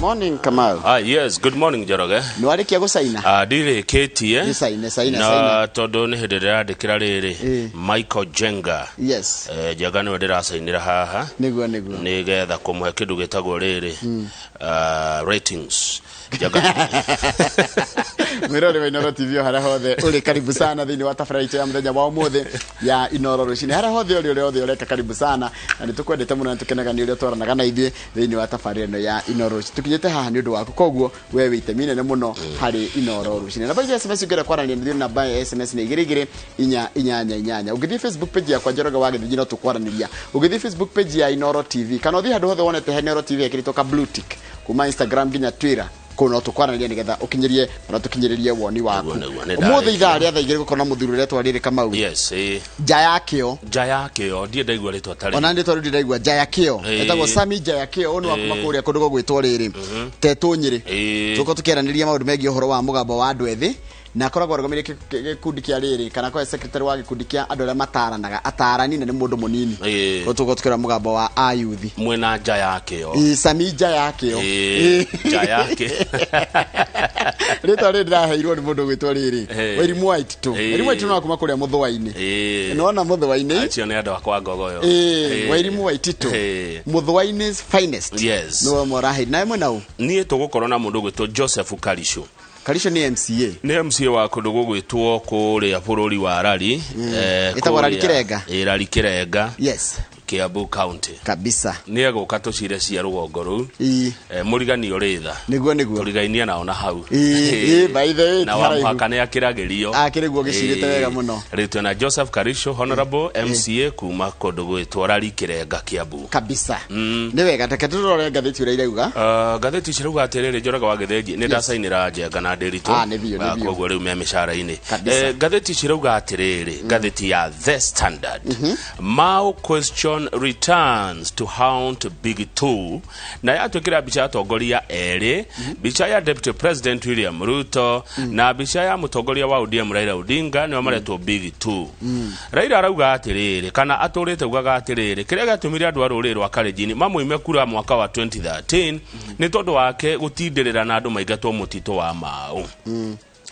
Morning, Kamau. Ah, yes, good morning, Njoroge. Nĩ warĩkia gũcaina? Ah, ndirĩkĩtie. Nĩ caine, caina, Na caina. tondũ nĩ hĩndĩ ndĩrandĩkĩra rĩrĩ Michael Jenga. Jenga nĩwe ndĩracainĩra haha Nĩguo, nĩguo. Nĩgetha kũmũhe kĩndũ gĩtagwo rĩrĩ ratings. Jenga. Mwĩrore wa Inoro TV o harĩa hothe ũrĩ, karibu sana thĩinĩ wa tabarĩra itũ ya mũthenya wa ũmũthĩ ya Inoro Rũcinĩ. Harĩa hothe ũrĩ, ũrĩa hothe ũreka, karibu sana, na nĩ tũkwendete mũno na tũkenaga nĩ ũrĩa twaranaga na ithuĩ thĩinĩ wa tabarĩra ĩno ya Inoro Rũcinĩ. Tũkinyĩte haha nĩ ũndũ waku, koguo we wĩ itemi inene mũno harĩ Inoro Rũcinĩ. Namba ya SMS ũngĩenda kwaranĩria na ithuĩ, namba ya SMS nĩ 22488. Ũngĩthiĩ Facebook page yakwa, Njoroge wa Gĩthĩnji, no tũkwaranĩria. Ũngĩthiĩ Facebook page ya Inoro TV kana ũthiĩ handũ hothe wonete he Inoro TV hekĩrĩtwo ka blue tick, kuma Instagram nginya Twitter, kũu no tũkwaranĩria nĩgetha ũkinyĩrie kana tũkinyĩrĩrie woni waku. Nĩguo, nĩguo, nĩ Ũmũthĩ ndarĩkia. ithaa rĩa thaa 2 gũkorwo na mũthuri ũrĩa twarĩrĩ Kamau. Yes, eh. Nja ya kĩo. Nja ya kĩo, ndirĩ ndaigua rĩtwa ta rĩu. Ona ndĩ tondũ ndiraigua nja ya kĩo. Etagwo Sami nja ya kĩo. Ũyũ nĩ wa kuma kũrĩa kũndũ gũgwĩtwo rĩrĩ Tetũ Nyĩrĩ. Tũkorwo tũkĩaranĩria maũndũ megiĩ ũhoro wa mũgambo wa andũ ethĩ, na akoragwo arũgamĩrĩire gĩkundi kĩa rĩrĩ, kana akoragwo secretary wa gĩkundi kĩa andũ arĩa mataranaga, atarani, na nĩ mũndũ mũnini. Koguo tũkorwo tũkĩrora mũgambo wa ayuthi. Mwena nja ya kĩo. Ĩĩ, Sami nja ya kĩo. Nja ya kĩo. Rĩtwa rĩrĩ ndĩraheirwo nĩ mũndũ ũgwĩtwo rĩrĩ Wairimu wa Ititũ. Wairimu wa Ititũ no wa kuma kũrĩa Mũthũa-inĩ. Nĩwona Mũthũa-inĩ? Acio nĩ andũ akwa Ngogoyo. Wairimu wa Ititũ. Mũthũa-inĩ finest. Nĩwe ũmwe ũraheirwo. Nawe mwena ũ? Niĩ tũgũkorwo na mũndũ ũgwĩtwo Joseph Karisho. Karisho nĩ MCA. Nĩ MCA wa kũndũ gũgwĩtwo kũrĩa bũrũri wa Rari. Ĩtagwo Rari Kĩrenga. Rari Kĩrenga. Kiambu County. Kabisa. Nĩ egũka tũcire cia rũgongo rũu. Mũrigani ũrĩ tha. Nĩguo, nĩguo. Tũrigainie nao na hau. Ĩĩ, by the way, Na ti wa haraihu. mũhaka nĩ akĩragĩrio. Akĩrĩ guo gĩcirĩte wega mũno. Rĩu twĩna Joseph Karisho, Honorable MCA kuma kũndũ gwĩtwo Rari Kĩrenga, Kiambu. Kabisa. Nĩ wega, reke tũrore ngathĩti ũrĩa irauga. Ngathĩti cirauga atĩrĩrĩ, Njoroge wa Gĩthĩnji, nĩ ndacainĩra Njenga na Ndĩritũ. Ah, nĩ biũ, nĩ biũ. Koguo rĩu me mĩcara-inĩ. Kabisa. Ngathĩti cirauga atĩrĩrĩ, ngathĩti ya The Standard, "Mau question returns to haunt Big Two", na yatwĩkĩra mbica ya atongoria erĩ, mbica ya Deputy President William Ruto na mbica ya mũtongoria wa ODM Raila Odinga, nĩo maretwo Big Two. Raila arauga atĩrĩrĩ, kana atũrĩte ugaga atĩrĩrĩ, kĩrĩa gĩatũmire andũ a rũrĩrĩ rwa Kalenjin mamũime kura mwaka wa 2013 nĩ tondũ wake gũtindĩrĩra na andũ maingatwo mũtitũ wa Mau,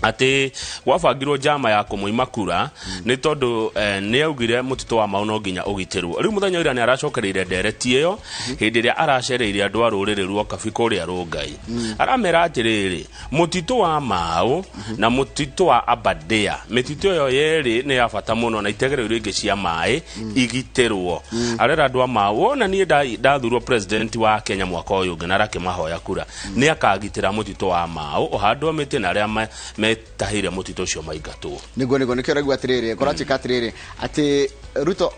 atĩ gwabangirwo njama ya kũmũima kura nĩ tondũ nĩ augire mũtitũ wa Mau no nginya ũgitĩrwo. Rĩu mũthenya ũira nĩ aracokereire ndereti ĩyo hĩndĩ ĩrĩa aracereire andũ a rũrĩrĩ rwa Kabi kũrĩa Rũngai. Aramera atĩrĩrĩ, mũtitũ wa Mau na mũtitũ wa Aberdare, mĩtitũ ĩyo yerĩ nĩ ya bata mũno na itegerero iria ingĩ cia maĩ igitĩrwo. Arera andũ a Mau, wona niĩ ndathurwo president wa Kenya mwaka ũyũ ũngĩ, na arakĩmahoya kura, nĩ akagitĩra mũtitũ wa Mau ũhandwo mĩtĩ na arĩa metahĩire mũtitũ ũcio maingatwo. Nĩguo, nĩguo, nĩkĩo ũraigua atĩrĩrĩ, kũratuĩka atĩrĩrĩ, atĩ Ruto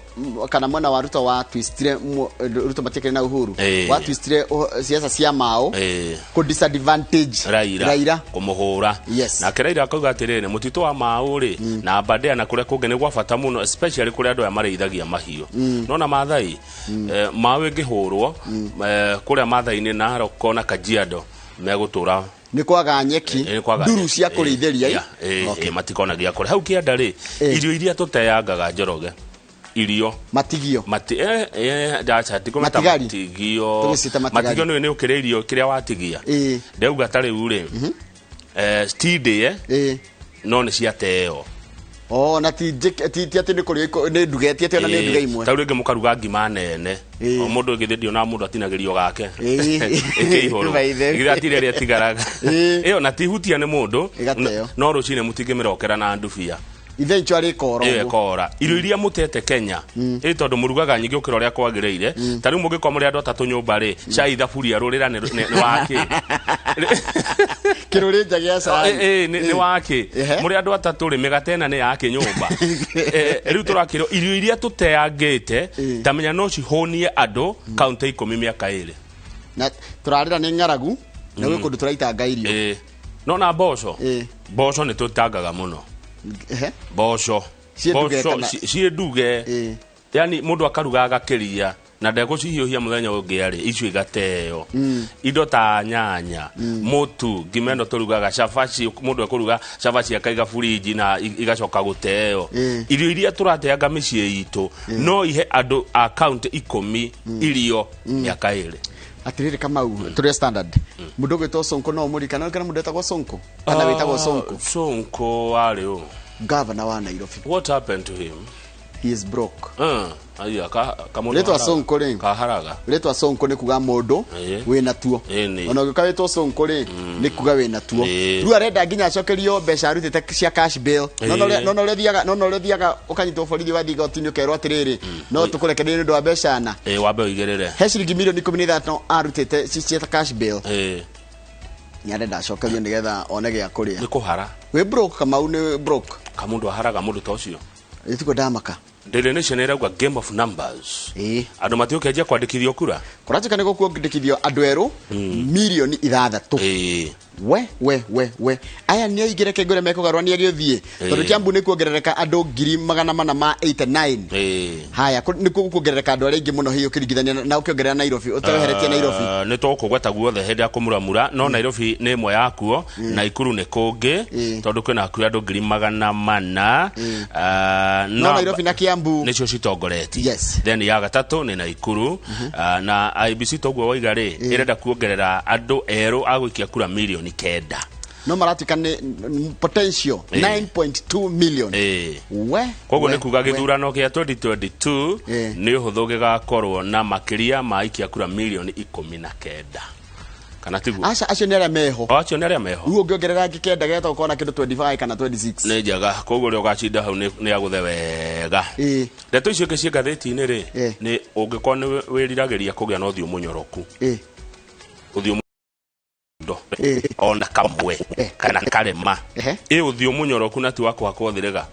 kana mwena wa Ruto wa twistire Ruto matiakĩrĩ na Uhuru wa twistire siasa cia Mau kũ disadvantage Raila, Raila. Kũmũhũra. Nake Raila akauga atĩrĩrĩ, mũtitũ wa Mau rĩ na Aberdare na kũrĩa kũngĩ nĩ gwa bata mũno, especially kũrĩa andũ aya marĩithagia mahiũ. Nona Maathai, Mau ĩngĩhũrwo, kũrĩa Maathai-inĩ, Narok na Kajiado megũtũra Nĩ kwaga nyeki. Kwaga nduru nyeki. Cia kũrĩithĩria. Matikona gĩa kũrĩa hau kĩanda rĩ. Irio iria tũteangaga, Njoroge, irio matigio. Mati ndacha tikũmeta. Matigari. Matigio. Tũgĩciĩta matigari. Matigio nĩ ũkĩrĩa irio kĩrĩa watigia. Ndauga ta rĩu rĩ, citindĩe no nĩ ciateo. Oh, na ti ti atĩ nĩ kũrĩa nĩ nduge, ti atĩ ona nĩ nduge imwe. Ta rĩu rĩngĩ mũkaruga ngima nene. O mũndũ ĩgĩthĩ ndionaga mũndũ atinagĩrio gake ĩkĩihũrwo. By the way. Githĩ atire ĩrĩa ĩtigaraga ĩyo na ti hutia nĩ mũndũ. Ĩgateo. No rũcinĩ mũtingĩmĩrokera na ndubia. Eventually ĩkora ĩyo ũguo. Ĩkora. Irio iria mũtete Kenya ĩ tondũ mũrugaga nyingĩ gũkĩra ũrĩa kwagĩrĩire. Ta rĩu mũngĩkorwo mũrĩ andũ atatũ nyũmba rĩ, cai thaburia rũrĩra nĩ wakĩ? Kĩrũrĩ nja gĩa cai. Nĩ wakĩ? Mũrĩ andũ atatũ rĩ, mĩgate ĩna nĩ yakĩ nyũmba? Rĩu tũrakĩrwo irio iria tũteangĩte, ta menya no cihũnie andũ kaunti 10 mĩaka 2. Na tũrarĩra nĩ ng'aragu na gwĩ kũndũ tũraitanga irio. No na mboco, mboco nĩ tũtangaga mũno. Mboco Ciĩ nduge mboco ciĩ nduge. Yani mũndũ akaruga agakĩria na ndegũcihiũhia mũthenya ũngĩ arĩ icio igateo. Indo ta nyanya, mũtu, ngima ĩno tũrugaga cabaci, mũndũ ekũruga cabaci akaiga burinji na igacoka gũteo. Irio iria tũrateanga mĩciĩ itũ no ihe andũ a kaunti 10 irio mĩaka 2. Atiriri, Kamau, turi Standard, mundu ugwitwo Sonko no umurikana kana mundu etagwo Sonko kana witagwo Sonko? Sonko arĩ ũ? Governor wa Nairobi. What happened to him? He is broke. Aya ka kamundu Rĩtwa Sonko rĩ, kaharaga. Rĩtwa Sonko nĩ kuga mũndũ wĩna tuo. Ona ũngĩũka wĩtwo Sonko rĩ, nĩ kuga wĩna tuo. Rĩu arenda nginya acokerio mbeca arutĩte cia cash bail. No ũrĩa ũthiaga ũkanyitwo borithi, wathiĩ igoti-inĩ ũkerwo atĩrĩrĩ, no tũkũrekererie nĩ ũndũ wa mbeca na Wambe ũigĩrĩre. He ciringi mirioni 15 arutĩte cia cash bail. Nĩ arenda acokerio nĩgetha one gĩa kũrĩa. Nĩ kũhara. Wĩ broke, Kamau, nĩ broke. Kamundu aharaga mũndũ ta ũcio. Ĩtiguo ndamaka. Daily Nation ĩrauga game of numbers. Andũ matiũkĩanjia kwandĩkithio kura. Kũratuĩka nĩ gũkuandĩkithio andũ erũ 6 mirioni. We we we we, aya nĩ aingĩ, reke ngwĩre mekũgarũrania gĩthiĩ, tondũ Kiambu nĩ kuongerereka andũ 489,000. Haya, nĩ kuongerereka andũ arĩa aingĩ mũno hihi ũkĩringithania na ũkĩongerera Nairobi, ũteheretie Nairobi. Nĩ tũkũgweta guothe hĩndĩ ya kũmuramura, no Nairobi nĩ ĩmwe yakuo, Naikuru nĩ kũngĩ, tondũ kwĩna hakuhĩ andũ 400,000. No Nairobi na Kiambu nĩcio citongoretie. Yes. Then ya gatatũ nĩ Naikuru. Na IEBC, toguo waiga rĩ, ĩrenda kuongerera andũ erũ a gũikia kura 9 mirioni. No maratuĩka nĩ potential 9.2 million. We Koguo we, nĩ kuga we. gĩthurano kĩa 2022 nĩ ũhũthũ gĩgakorwo na makĩria ma aikia kura 19 mirioni, kana tiguo? Aca, acio nĩ arĩa meho. O acio nĩ arĩa meho. Rĩu ũngĩongerera angĩ kenda geta ũkona kĩndũ 25 kana 26. Nĩ njega, koguo ũrĩa ũgacinda hau nĩ agũthe wega. Ndeto icio ingĩ ciĩ ngathĩti-inĩ rĩ, nĩ ũngĩkorwo nĩ wĩriragĩria kũgĩa na ũthiũ mũnyoroku, ũthiũ ndo ona kamwe kana karema, ĩ ũthiũ mũnyoroku na ti wa kũhakwo thĩrĩga,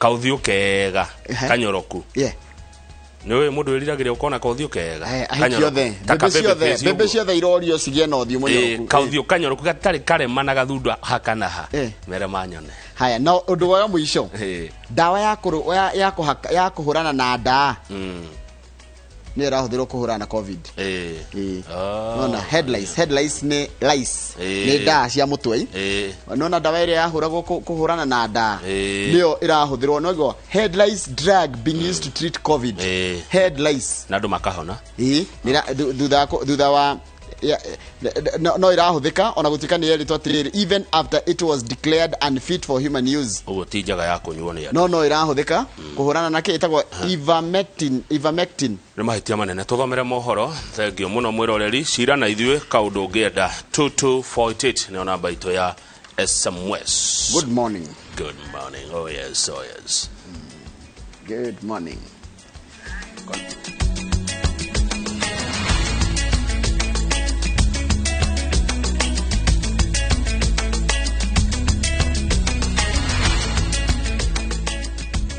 kaũthiũ kega kanyoroku, nĩ ũĩ mũndũ wĩriragĩria ũkona kaũthiũ kega Ahiki kanyoroku. othe, Ta mbembe ka baby ciothe, face mbembe ũguo. ciothe irorio cigĩe na ũthiũ mũnyoroku. Kaũthiũ kanyoroku gatarĩ karema na gathundũ haka na ha, mere manyone. Haya, na ũndũ wa mũico, ndawa ya kũrũ ya kũhaka ya kũhũrana na ndaa nĩyo ĩrahũthĩrwo kũhũrana na COVID. Nona head lice, head lice nĩ lice, nĩ ndaa cia mũtwe. Nona ndawa ĩrĩa yahũragwo kũhũrana na ndaa nĩyo ĩrahũthĩrwo, noguo head lice drug being used to treat COVID. Head lice. Na andũ makahona. Ĩĩ, thutha wa no ĩrahũthĩka ona gũtuĩka nĩ yerĩtwo atĩrĩrĩ, even after it was declared unfit for human use. Ũguo ti njega ya kũnyuo nĩ andũ. No ĩrahũthĩka kũhũrana na kĩ ĩtagwo ivermectin, ivermectin. Nĩ mahĩtia manene. Tũthomere mohoro. Thengio mũno mwĩroreri. Cira na ithuĩ kaũndũ ũngĩenda, 2248 nĩyo namba itũ ya SMS. Good morning. Good morning. Oh yes, oh yes. Good morning.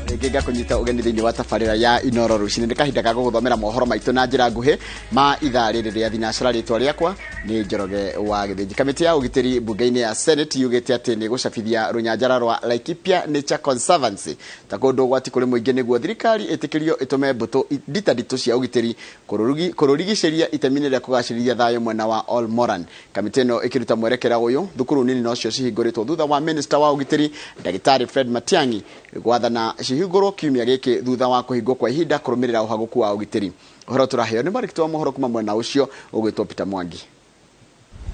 Rĩngĩ ngakũnyita ũgeni thĩinĩ wa tabarĩra ya Inoro rũcinĩ. Nĩ kahinda ga gũgũthomera mohoro maitũ na njĩra nguhĩ ma ithaa rĩrĩ rĩa thinacara. Rĩtwa rĩakwa nĩ Njoroge wa Gĩthĩnji. Kamĩtĩ ya ũgitĩri mbunge-inĩ ya Senate yugĩte atĩ nĩ gũcabithia rũnyanjara rwa Laikipia Nature Conservancy ta kũndũ ũgwati kũrĩ mũingĩ nĩguo thirikari ĩtĩkĩrio ĩtũme mbũtũ nditanditũ cia ũgitĩri kũrũrigicĩria itemi-inĩ rĩa kũgacĩrithia thayũ mwena wa Olmoran. Kamĩtĩ ĩno ĩkĩruta mwerekera ũyũ, thukuru nini nocio cihingũrĩtwo thutha wa minista wa ũgitĩri ndagĩtarĩ Fred Matiang'i gwathana cihingũrwo kiumia gĩkĩ thutha wa kũhingwo kwa ihinda kũrũmĩrĩra ũhagũku wa ũgitĩri. Ũhoro tũraheo nĩ mwandĩki wa mohoro kuma mwena ũcio ũgwĩtwo Peter Mwangi.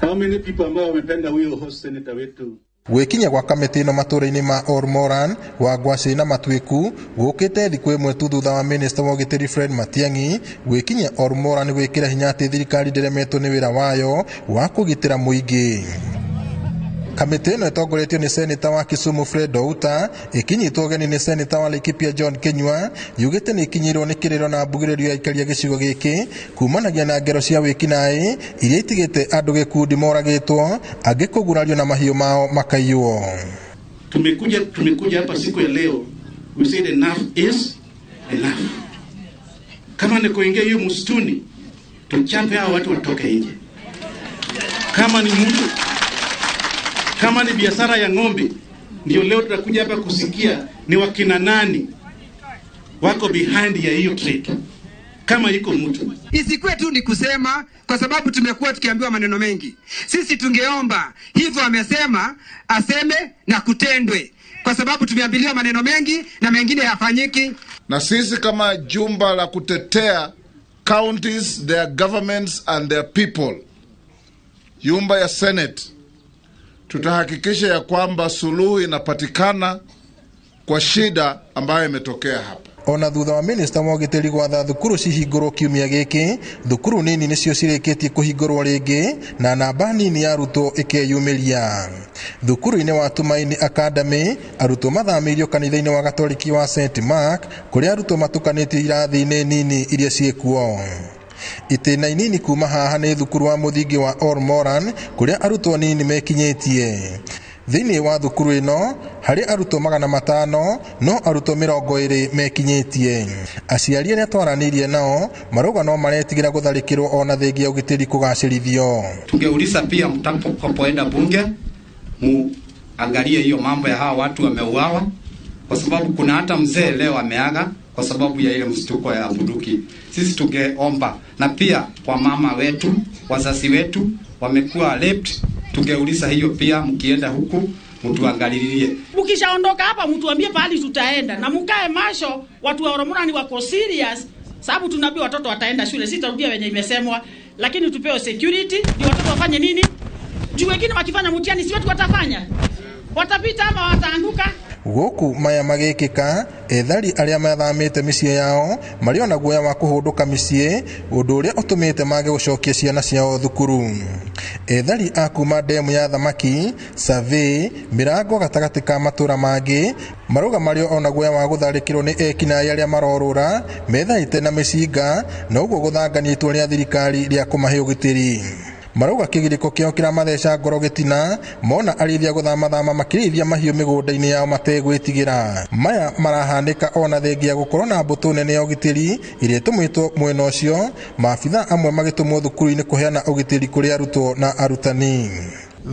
How many people ambao wamependa huyo host senator wetu? Gwĩkinya gwa kamĩtĩ ĩno matũũra-inĩ ma Olmoran, Wangwacĩ na Matuĩku gũkĩte thikũ ĩmwe tu thutha wa minista wa ũgitĩri Fred Matiang'i gwĩkinyia Olmoran gwĩkĩra hinya atĩ thirikari ndĩremetwo nĩ wĩra wayo wa kũgitĩra mũingĩ. Kamĩtĩ ĩno ĩtongoretio nĩ seneta wa Kisumu Fred Outa, ĩkinyitwo ũgeni nĩ seneta wa Laikipia John Kinyua, yugĩte nĩ ikinyĩirwo nĩ kĩrĩro na mbugĩrĩrio ya aikari a gĩcigo gĩkĩ kumanagia na ngero cia wĩkinaĩ iria itigĩte andũ gĩkundi moragĩtwo, angĩ kũgurario na mahiũ mao makaiywo. Tumekuja hapa siku ya leo, we said enough is enough. Kama ni kuingia hiyo msituni, tuchape hao watu watoke nje. Kama ni mtu, kama ni biashara ya ng'ombe, ndio leo tutakuja hapa kusikia ni wakina nani wako behind ya hiyo trade, kama iko mtu. Isikuwe tu ni kusema, kwa sababu tumekuwa tukiambiwa maneno mengi. Sisi tungeomba hivyo, amesema aseme na kutendwe, kwa sababu tumeambiliwa maneno mengi na mengine hayafanyiki. Na sisi kama jumba la kutetea counties, their governments and their people, nyumba ya Senate, tutahakikisha ya kwamba suluhu inapatikana kwa shida ambayo imetokea hapa. Ona thutha wa minista wa ũgitĩri gwatha thukuru cihingũrwo kiumia gĩkĩ, thukuru nini nĩcio cirĩkĩtie kũhingũrwo rĩngĩ na namba nini ya arutwo ĩkeyumĩria. Thukuru-inĩ wa Tumaini Academy, arutwo mathamĩirio kanitha-inĩ wa Gatoriki wa St Mark, kũrĩa arutwo matukanĩtio irathi-inĩ nini iria ciĩkuo. Itĩna inini kuma haha nĩ thukuru wa mũthingi wa Olmoran, kũrĩa arutwo nini mekinyĩtie. Thĩinĩ wa thukuru ĩno harĩ arutwo 500, no arutwo 20 mekinyĩtie. Aciari arĩa twaranĩirie nao marauga no maretigĩra gũtharĩkĩrwo ona thengia ũgitĩri kũgacĩrithio. Tungeuliza pia mtakapoenda bunge muangalie hiyo mambo ya hawa watu wameuawa, kwa sababu kuna hata mzee leo ameaga kwa sababu ya ile mshtuko ya bunduki. Sisi tungeomba, na pia kwa mama wetu, wazazi wetu wamekuwa raped, tungeuliza hiyo pia, mkienda huku mtuangalilie. Mkishaondoka hapa mtuambie pahali tutaenda, na mkae macho. Watu wa Olmoran wako serious, sababu tunaambia watoto wataenda shule, sitarudia wenye imesemwa, lakini tupewe security ndio watoto wafanye nini? Juu wengine wakifanya mtihani si watu watafanya, watapita ama wataanguka. Gũkũ maya magĩkĩka, ethari arĩa mathamĩte mĩciĩ yao marĩ ona guoya wa kũhũndũka mĩciĩ, ũndũ ũrĩa ũtũmĩte mage gũcokia ciana ciao thukuru. Ethari a kuma ndemu ya thamaki, Survey, mĩrango gatagatĩ ka matũra mangĩ marauga marĩ ona guoya wa gũtharĩkĩrwo nĩ ekinaĩ arĩa marorũra methaĩte na mĩcinga, na ũguo gũthangania itua rĩa thirikari rĩa kũmahe ũgitĩri. Marauga kĩgirĩko kĩao kĩramatheca ngoro gĩtina mona arĩithia gũthamathama makĩrĩithia mahiũ mĩgũnda-inĩ yao mategwĩtigĩra. Maya marahanĩka ona thengia gũkorwo na mbũtũ nene ya ũgitĩri ĩrĩa ĩtũmĩtwo mwena ũcio, maabitha amwe magĩtũmwo thukuru-inĩ kũheana ũgitĩri kũrĩ arutwo na arutani.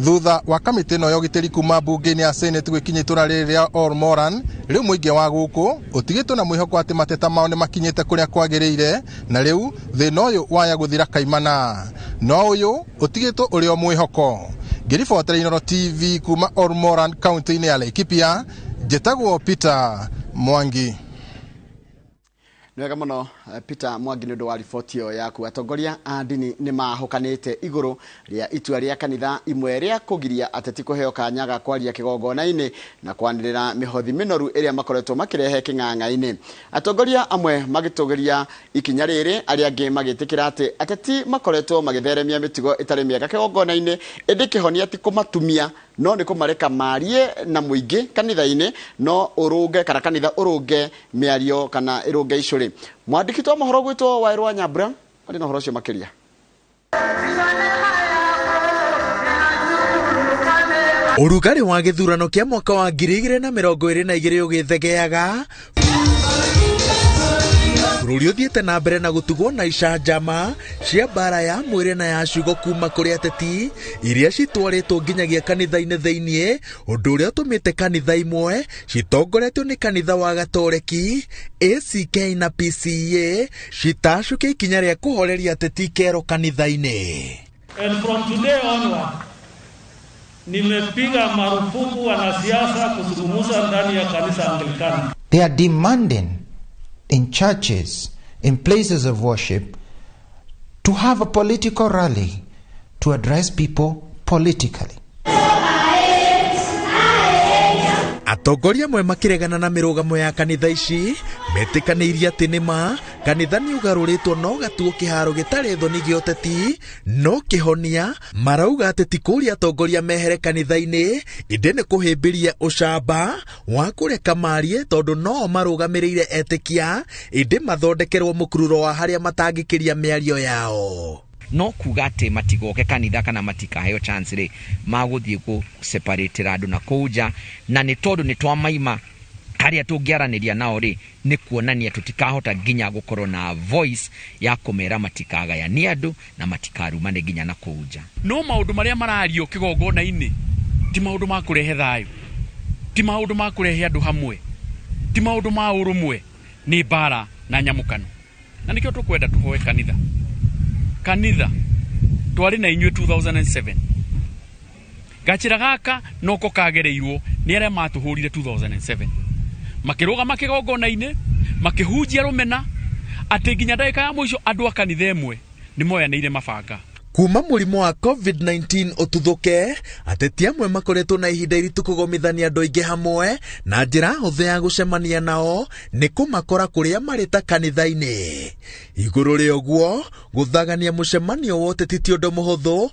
Thutha wa kamĩtĩ ĩno ya ũgitĩri kuma mbunge-inĩ ya Senate gwĩkinya itũra rĩrĩ rĩa Olmoran, rĩu mũingĩ wa gũkũ ũtigĩtwo na mwĩhoko atĩ mateta mao nĩ makinyĩte kũrĩa kwagĩrĩire, na rĩu thĩna ũyũ waya gũthira kaimana. No ũyũ ũtigĩtwo ũrĩ o mwĩhoko. Ngĩribotera Inooro TV kuma Olmoran kaunti-inĩ ya Laikipia, njĩtagwo Peter Mwangi. Nĩ wega mũno Peter Mwangi nĩ ũndũ wa riboti ĩyo yaku. Atongoria a ndini nĩ mahũkanĩte igũrũ rĩa itua rĩa kanitha imwe rĩa kũgiria ateti kũheo kanya ga kwaria kĩgongona-inĩ na kwanĩrĩra mĩhothi mĩnoru ĩrĩa makoretwo makĩrehe kĩng'ang'a-inĩ. Atongoria amwe magĩtũgĩria ikinya rĩrĩ, arĩa angĩ magĩtĩkĩra atĩ ateti makoretwo magĩtheremia mĩtugo ĩtarĩ mĩega kĩgongona-inĩ, ĩndĩ kĩhonia ti kũmatumia no nĩ kũmareka marie na mũingĩ kanitha-inĩ, no ũrũnge kana kanitha ũrũnge mĩario kana ĩrũnge icũrĩ. Mwandĩki wa mohoro gwĩtwo Wairũ wa Nyambura arĩ na ũhoro ũcio makĩria. Ũrugarĩ wa gĩthurano kĩa mwaka wa 2022 ũgĩthegeaga, bũrũri ũthiĩte na mbere na gũtugwo na icanjama cia mbara ya mwĩrĩ na ya ciugo kuma kũrĩ ateti iria citwarĩtwo nginyagia kanitha-inĩ thĩiniĩ, ũndũ ũrĩa ũtũmĩte kanitha imwe citongoretio nĩ kanitha wa Gatoreki, ACK na PCEA citacũke ikinya rĩa kũhoreria ateti kero kanitha-inĩ. And from today onward, nimepiga marufuku wanasiasa kuzungumza ndani ya kanisa Anglikana. They are demanding in churches, in places of worship, to have a political rally to address people politically. Atongoria amwe makĩregana na mĩrũgamo ya kanitha ici metĩkanĩirie atĩ nĩ ma kanitha nĩ ũgarũrĩtwo no gatuo kĩharo gĩtarĩ thoni gĩa ũteti, no kĩhonia marauga atĩ ti kũria atongoria mehere kanitha-inĩ, ĩndĩ nĩ kũhĩmbĩria ũcamba wa kũreka marie tondũ no marũgamĩrĩire etĩkia, ĩndĩ mathondekerwo mũkururo wa harĩa matangĩkĩria mĩario yao. No kuga atĩ matigoke kanitha kana matikaheo chance rĩ, magũthiĩ kũ separatĩra andũ na kũu nja, na nĩ tondũ nĩ twamaima harĩa tũngĩaranĩria nao rĩ, nĩ kuonania tũtikahota nginya gũkorwo na voice ya kũmera matikagayanie andũ na matikarumane nginya na kũu nja. No maũndũ marĩa marario kĩgongona-inĩ ti maũndũ ma kũrehe thayũ, ti maũndũ ma kũrehe andũ hamwe, ti maũndũ ma ũrũmwe, nĩ mbara na nyamũkano. Na nĩkĩo tũkwenda tũhoe kanitha. Kanitha twarĩ na inyuĩ 2007, gachira gaka noko kagereirwo nĩ arĩa matũhũrire 2007, makĩrũgama kĩgongona-inĩ makĩhunjia rũmena, Atĩ nginya ndagĩka ya mũico andũ a kanitha ĩmwe nĩ moyanĩire mabanga. Kuma mũrimũ wa COVID-19 ũtuthũke, ateti amwe makoretwo na ihinda iritũ kũgomithania andũ aingĩ hamwe na njĩra hũthũ ya gũcemania nao nĩ kũmakora kũrĩa marĩ ta kanitha-inĩ. Igũrũ rĩa ũguo, gũthagania mũcemanio wa ũteti ti ũndũ mũhũthũ,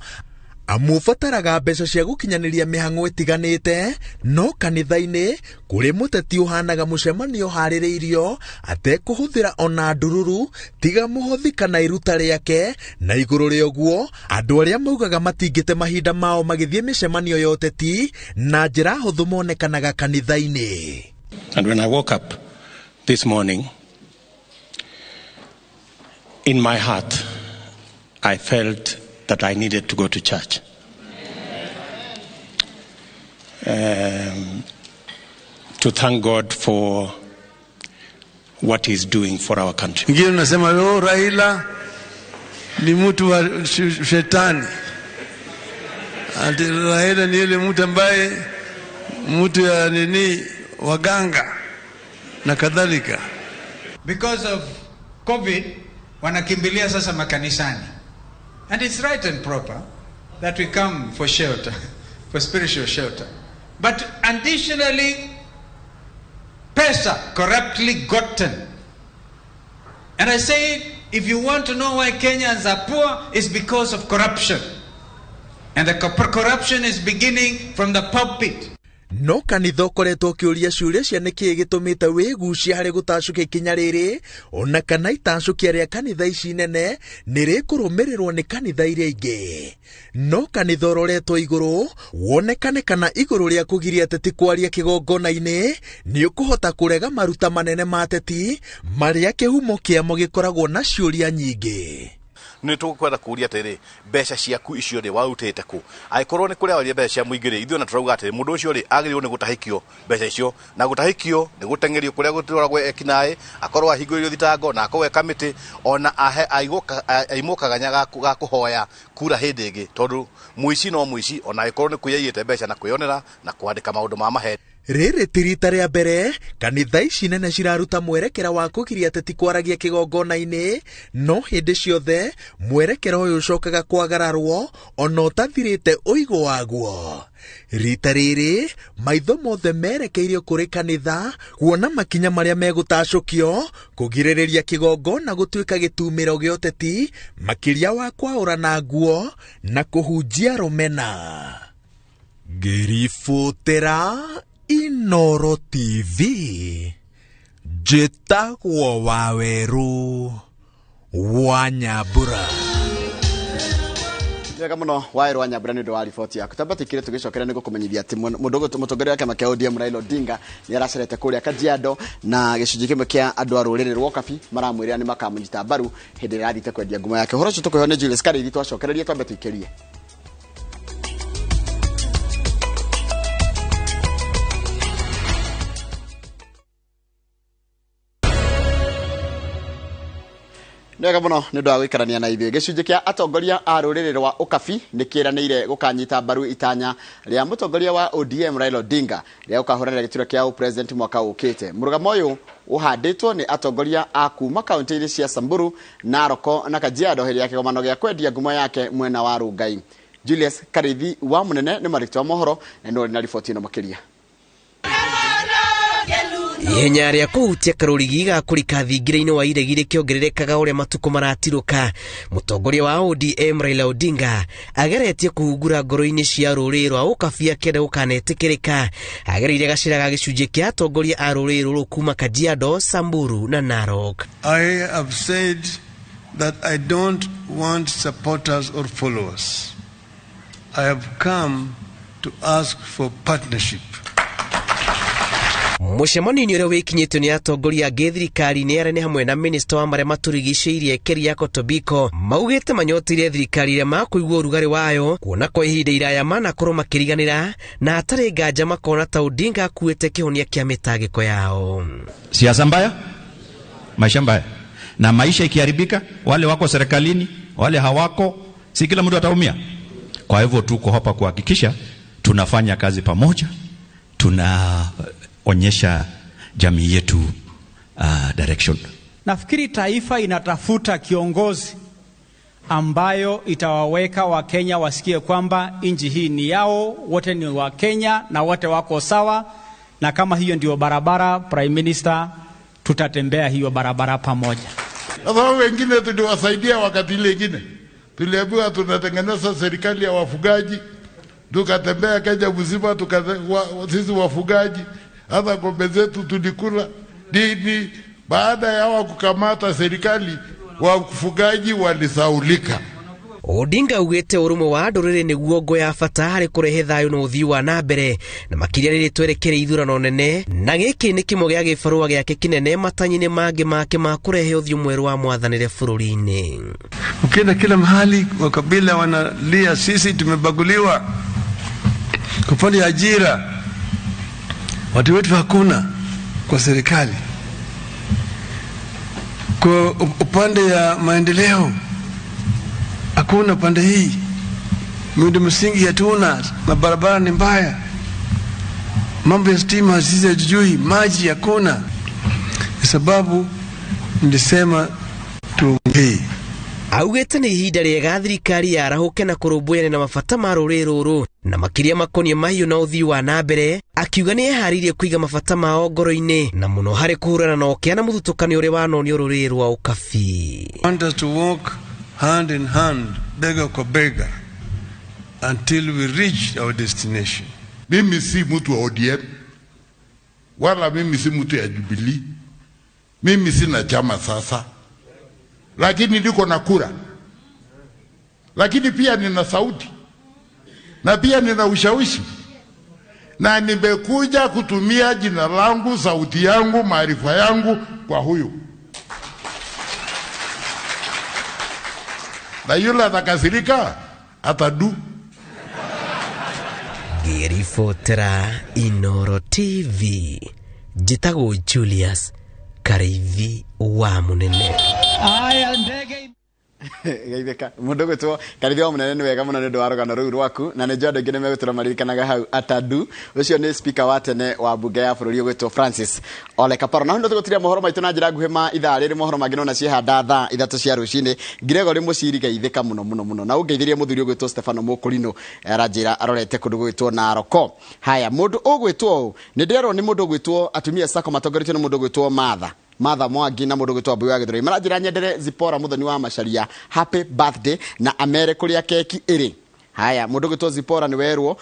amu ũbataraga mbeca cia gũkinyanĩria mĩhang'o ĩtiganĩte, no kanitha-inĩ kũrĩ mũteti ũhanaga mũcemanio ũharĩrĩirio atekũhũthĩra ona ndururu tiga mũhothi kana iruta rĩake, na igũrũ rĩa ũguo andũ arĩa maugaga matingĩte mahinda mao magĩthiĩ mĩcemanio ya ũteti na njĩra hũthũ monekanaga kanitha-inĩ. And when I woke up this morning, in my heart, I felt that I needed to go to church. To thank God for what he's doing for our country. Ngine unasema oh, Raila ni mtu wa shetani. Ati Raila ni yule mtu ambaye mtu ya nini waganga na kadhalika. Because of COVID wanakimbilia sasa makanisani. And it's right and proper that we come for shelter, for spiritual shelter. But additionally, pesa corruptly gotten. And I say, if you want to know why Kenyans are poor, it's because of corruption. And the corruption is beginning from the pulpit. No kanitha ũkoretwo ũkĩũria ciũria cia nĩkĩĩ gĩtũmĩte wĩgucie harĩ gũtacũkia ikinya rĩrĩ, ona kana itacũkia rĩa kanitha ici nene nĩ rĩkũrũmĩrĩrwo nĩ kanitha iria ingĩ. No kanitha ũroretwo igũrũ wonekane kana igũrũ rĩa kũgiria ateti kwaria kĩgongona-inĩ nĩ ũkũhota kũrega maruta manene ma ateti marĩa kĩhumo kĩamo gĩkoragwo na ciũria nyingĩ. Nĩ tũkwenda kũũria atĩrĩ, mbeca ciaku icio rĩ warutĩte kũ? Angĩkorwo nĩ kũrĩa waria mbeca cia mũingĩ rĩ, ithuĩ ona tũrauga atĩrĩ, mũndũ ũcio rĩ agĩrĩirwo nĩ gũtahĩkio mbeca icio, na gũtahĩkio nĩ gũteng'erio kũrĩa gũtwaragwo ekinaĩ, akorwo ahingũrĩrio thitango na akorwo e kamĩtĩ, ona aimwo kaganya ga kũhoya kura hĩndĩ ĩngĩ, tondũ mũici no mũici, ona angĩkorwo nĩ kwĩyaiyĩte mbeca na kwĩyonera na kwandĩka maũndũ ma maheni. Rĩrĩ ti rita rĩa mbere kanitha ici nene ciraruta mwerekera wa kũgiria ateti kwaragia kĩgongona-inĩ, no hĩndĩ ciothe mwerekera ũyũ ũcokaga kwagararwo ona ũtathirĩte ũigũ waguo. Rita rĩrĩ maitho mothe merekeirio kũrĩ kanitha kuona makinya marĩa megũtacũkio kũgirĩrĩria kĩgongona gũtuĩka gĩtumĩro gĩa ũteti, makĩria wa kwaũrana nguo na kũhunjia rũmena. Ngĩribotera Inoro TV, njĩtagwo Wawerũ wa Nyambura. Wega mũno Wawerũ wa Nyambura nĩ ũndũ wa riboti yaku. Tamba tũikire tũgĩcokera nĩ gũkũmenyithia atĩ mũtongoria wa kĩama kĩa ODM Raila Odinga nĩ aracerete kũrĩa Kajiado, na gĩcunjĩ kĩmwe kĩa andũ a rũrĩrĩ rwa Ũkabi maramwĩrĩra nĩ makamũnyita mbaru hĩndĩ ĩrĩa arathiĩte kwendia ngumo yake. Ũhoro ũcio tũkũheo nĩ Julius Karĩithi, twacokereria twambe tũikĩrie. Nĩwega mũno nĩ ũndũ wa gũikarania na ithuĩ. Gĩcunjĩ kĩa atongoria a rũrĩrĩ rwa Ũkabi nĩ kĩranĩire gũkanyita mbaru itanya rĩa mũtongoria wa ODM Raila Odinga rĩa gũkahũranĩra gĩturwa kĩa president mwaka ũkĩte. Mũrũgamo ũyũ ũhandĩtwo nĩ atongoria a kuma kaunti-inĩ cia Samburu, Narok na Kajiado hĩndĩ ya kĩgomano gĩa kwendia ngumo yake mwena wa Rongai. Julius Karĩithi wa Mũnene nĩ marĩtwa mohoro na nĩ ũrĩ na riboti ĩno makĩria. Ihenya rĩa kũhutia karũrigi ga kũrika thingira-inĩ wa iregi rĩkĩongererekaga ũrĩa matukũ maratirũka. Mũtongoria wa ODM Raila Odinga ageretie kũhungura ngoro-inĩ cia rũrĩrĩ rwa Ũkabi akĩenda gũkanetĩkĩrĩka. Agereire gacĩra ga gĩcunjĩ kĩa atongoria a rũrĩrĩ rũrũ kuma Kajiado, Samburu na Narok. I have said that I don't want supporters or followers. I have come to ask for partnership. Mũcemanio-inĩ ũrĩa wĩkinyĩtio nĩ atongoria angĩ thirikari-inĩ arĩa nĩ hamwe na minista wa marĩa matũrigicĩirie Keriako Tobiko maugĩte manyotire thirikari ĩrĩa makũigua ũrugarĩ wayo kuona kwa ihinda iraya manakorwo makĩriganĩra na hatarĩ nganja makona ta Odinga akuĩte kĩhonia kĩa mĩtangĩko yao. Siasa mbaya, maisha mbaya, na maisha ikiharibika, wale wako serikalini, wale hawako, si kila mtu ataumia. Kwa hivyo tuko hapa kuhakikisha tunafanya kazi pamoja, tunaonyesha jamii yetu direction. Nafikiri taifa inatafuta kiongozi ambayo itawaweka Wakenya wasikie kwamba nchi hii ni yao, wote ni Wakenya na wote wako sawa, na kama hiyo ndio barabara, Prime Minister, tutatembea hiyo barabara pamoja. Sasa wengine tuliwasaidia wakati ile ingine, tuliambiwa tunatengeneza serikali ya wafugaji, tukatembea Kenya mzima, sisi wafugaji, hata ng'ombe zetu tulikula dini. Baada ya hawa kukamata serikali, wafugaji walisaulika. Odinga augĩte ũrũmwe wa ndũrĩrĩ nĩguo ngo ya bata harĩ kũrehe thayũ na ũthii wa na mbere na makĩria rĩrĩ twerekeire ithurano nene, na gĩkĩ nĩ kĩmwe gĩa gĩbarũa gĩake kĩnene matanyi-inĩ mangĩ make ma kũrehe ũthiũ mwerũ wa mwathanĩre bũrũri-inĩ. Ukienda kila mahali wakabila wanalia, sisi tumebaguliwa kwa upande ya ajira, watu wetu hakuna kwa serikali, kwa upande ya maendeleo hakuna pande hii, miundo msingi hatuna, mabarabara ni mbaya, mambo ya stima sisi hatujui, maji hakuna. Sababu nilisema tuongee. Augĩte nĩ ihinda rĩega thirikari yarahũke na kũrũmbũyania na mabata ma rũrĩrĩ rũrũ na makĩria makoniĩ mahiũ na ũthii wa na mbere, akiuga nĩ eharĩirie kũiga mabata mao ngoro-inĩ na mũno harĩ kũhũrana na ũkĩa na mũthutũkanio ũrĩa wanonio rũrĩrĩ rwa Ũkabi. Want us to walk hand in hand, bega kwa bega, until we reach our destination. Mimi si mtu wa ODM, wala mimi si mtu ya Jubilee. Mimi sina chama sasa, lakini niko na kura, lakini pia nina sauti na pia nina ushawishi, na nimekuja kutumia jina langu, sauti yangu, maarifa yangu kwa huyu. Na yule atakasirika atadu. Ngĩribotera Inoro TV, njĩtagwo Julius Karaithi wa Munene. Aya ndege Geithĩka mũndũ gwĩtwo Karaithi wa Munene, nĩ wega mũno nĩ ũndũ wa rũgano rũu rwaku, na nĩ njũĩ andũ aingĩ nĩ megũtũra maririkanaga hau atadu. Ũcio nĩ speaker wa tene wa mbunge ya bũrũri ũgwĩtwo Francis Ole Kaparo. Na hau nĩ tũgũtiria mohoro maitũ na njĩra nguhĩ ma ithaa rĩrĩ, mohoro mangĩ nona ciehanda thaa 3 cia rũcinĩ. Gregory Mũciri geithĩka mũno mũno mũno, na ũngeithĩrie mũthuri ũgwĩtwo Stefano Mũkũrinũ, aranjĩra arorete kũndũ gũgwĩtwo Naroko. Haya, mũndũ ũgwĩtwo ũũ nĩ ndĩrerwo nĩ mũndũ ũgwĩtwo atumia sako matongoretio nĩ mũndũ ũgwĩtwo Martha Mwangi na mũndũ ũgwĩtwo Wambui wa Gĩthũrai. Maranjĩra nyendere Zipora Mũthoni wa Macharia happy birthday na amere kũrĩa keki ĩrĩ. Haya, mũndũ ũgwĩtwo Zipora nĩ werwo